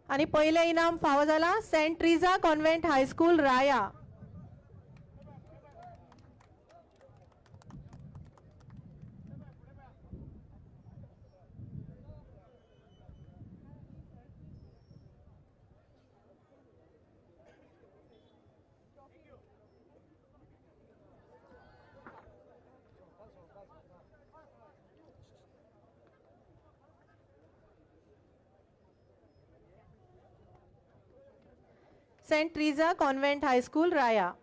A: आनी पयलें इनाम फावो जाला Saint Teresa convent high school Raya. Saint Teresa convent high school Raya.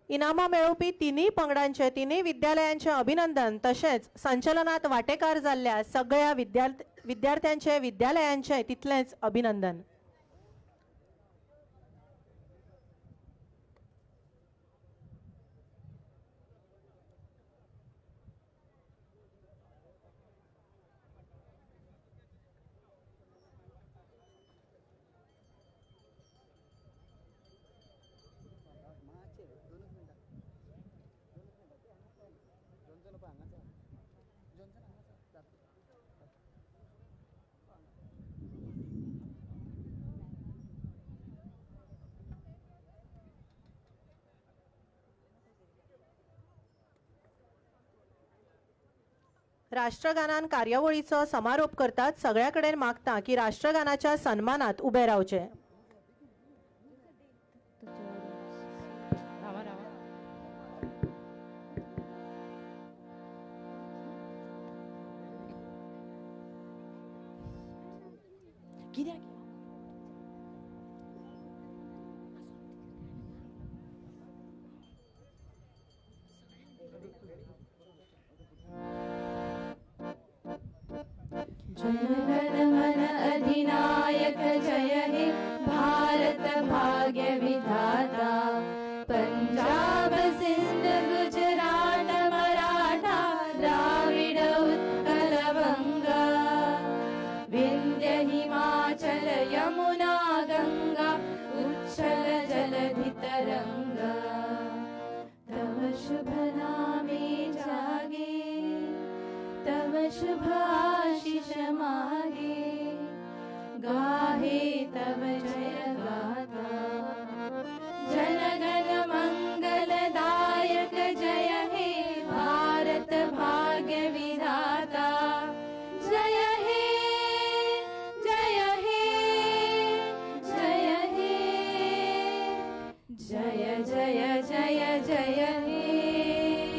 A: इनामां मेळोवपी तिनूय पंगडांचे तिनूय विद्यालयांचे अभिनंदन तशेंच संचलनात वांटेकार जाल्ल्या सगळ्या विद्यार्थ्यांचे विद्यालयांचे तितलेंच अभिनंदन. राष्ट्रगानान कार्यावळीचो समारोप करतात. सगळ्या कडेन मागता की राष्ट्रगानाच्या सन्मानात उबे रावचे.
I: रावा रावा. कित्याक?
F: जनगण मन अधिनायक जय हे भारत भाग्य विधाता. पंजाब सिंध गुजरात मराठा द्राविड उत्कल बंगा. विंध्य हिमाचल यमुना गंगा उच्छल जलधि तरंगा. तव शुभ नामे जागे तव शुभ आशीष मागे गाहे तव जय गाथा. जनगण मंगलदायक जय हे भारत भाग्य विधाता. जय हे जय हे जय हे जय जय जय जय हे.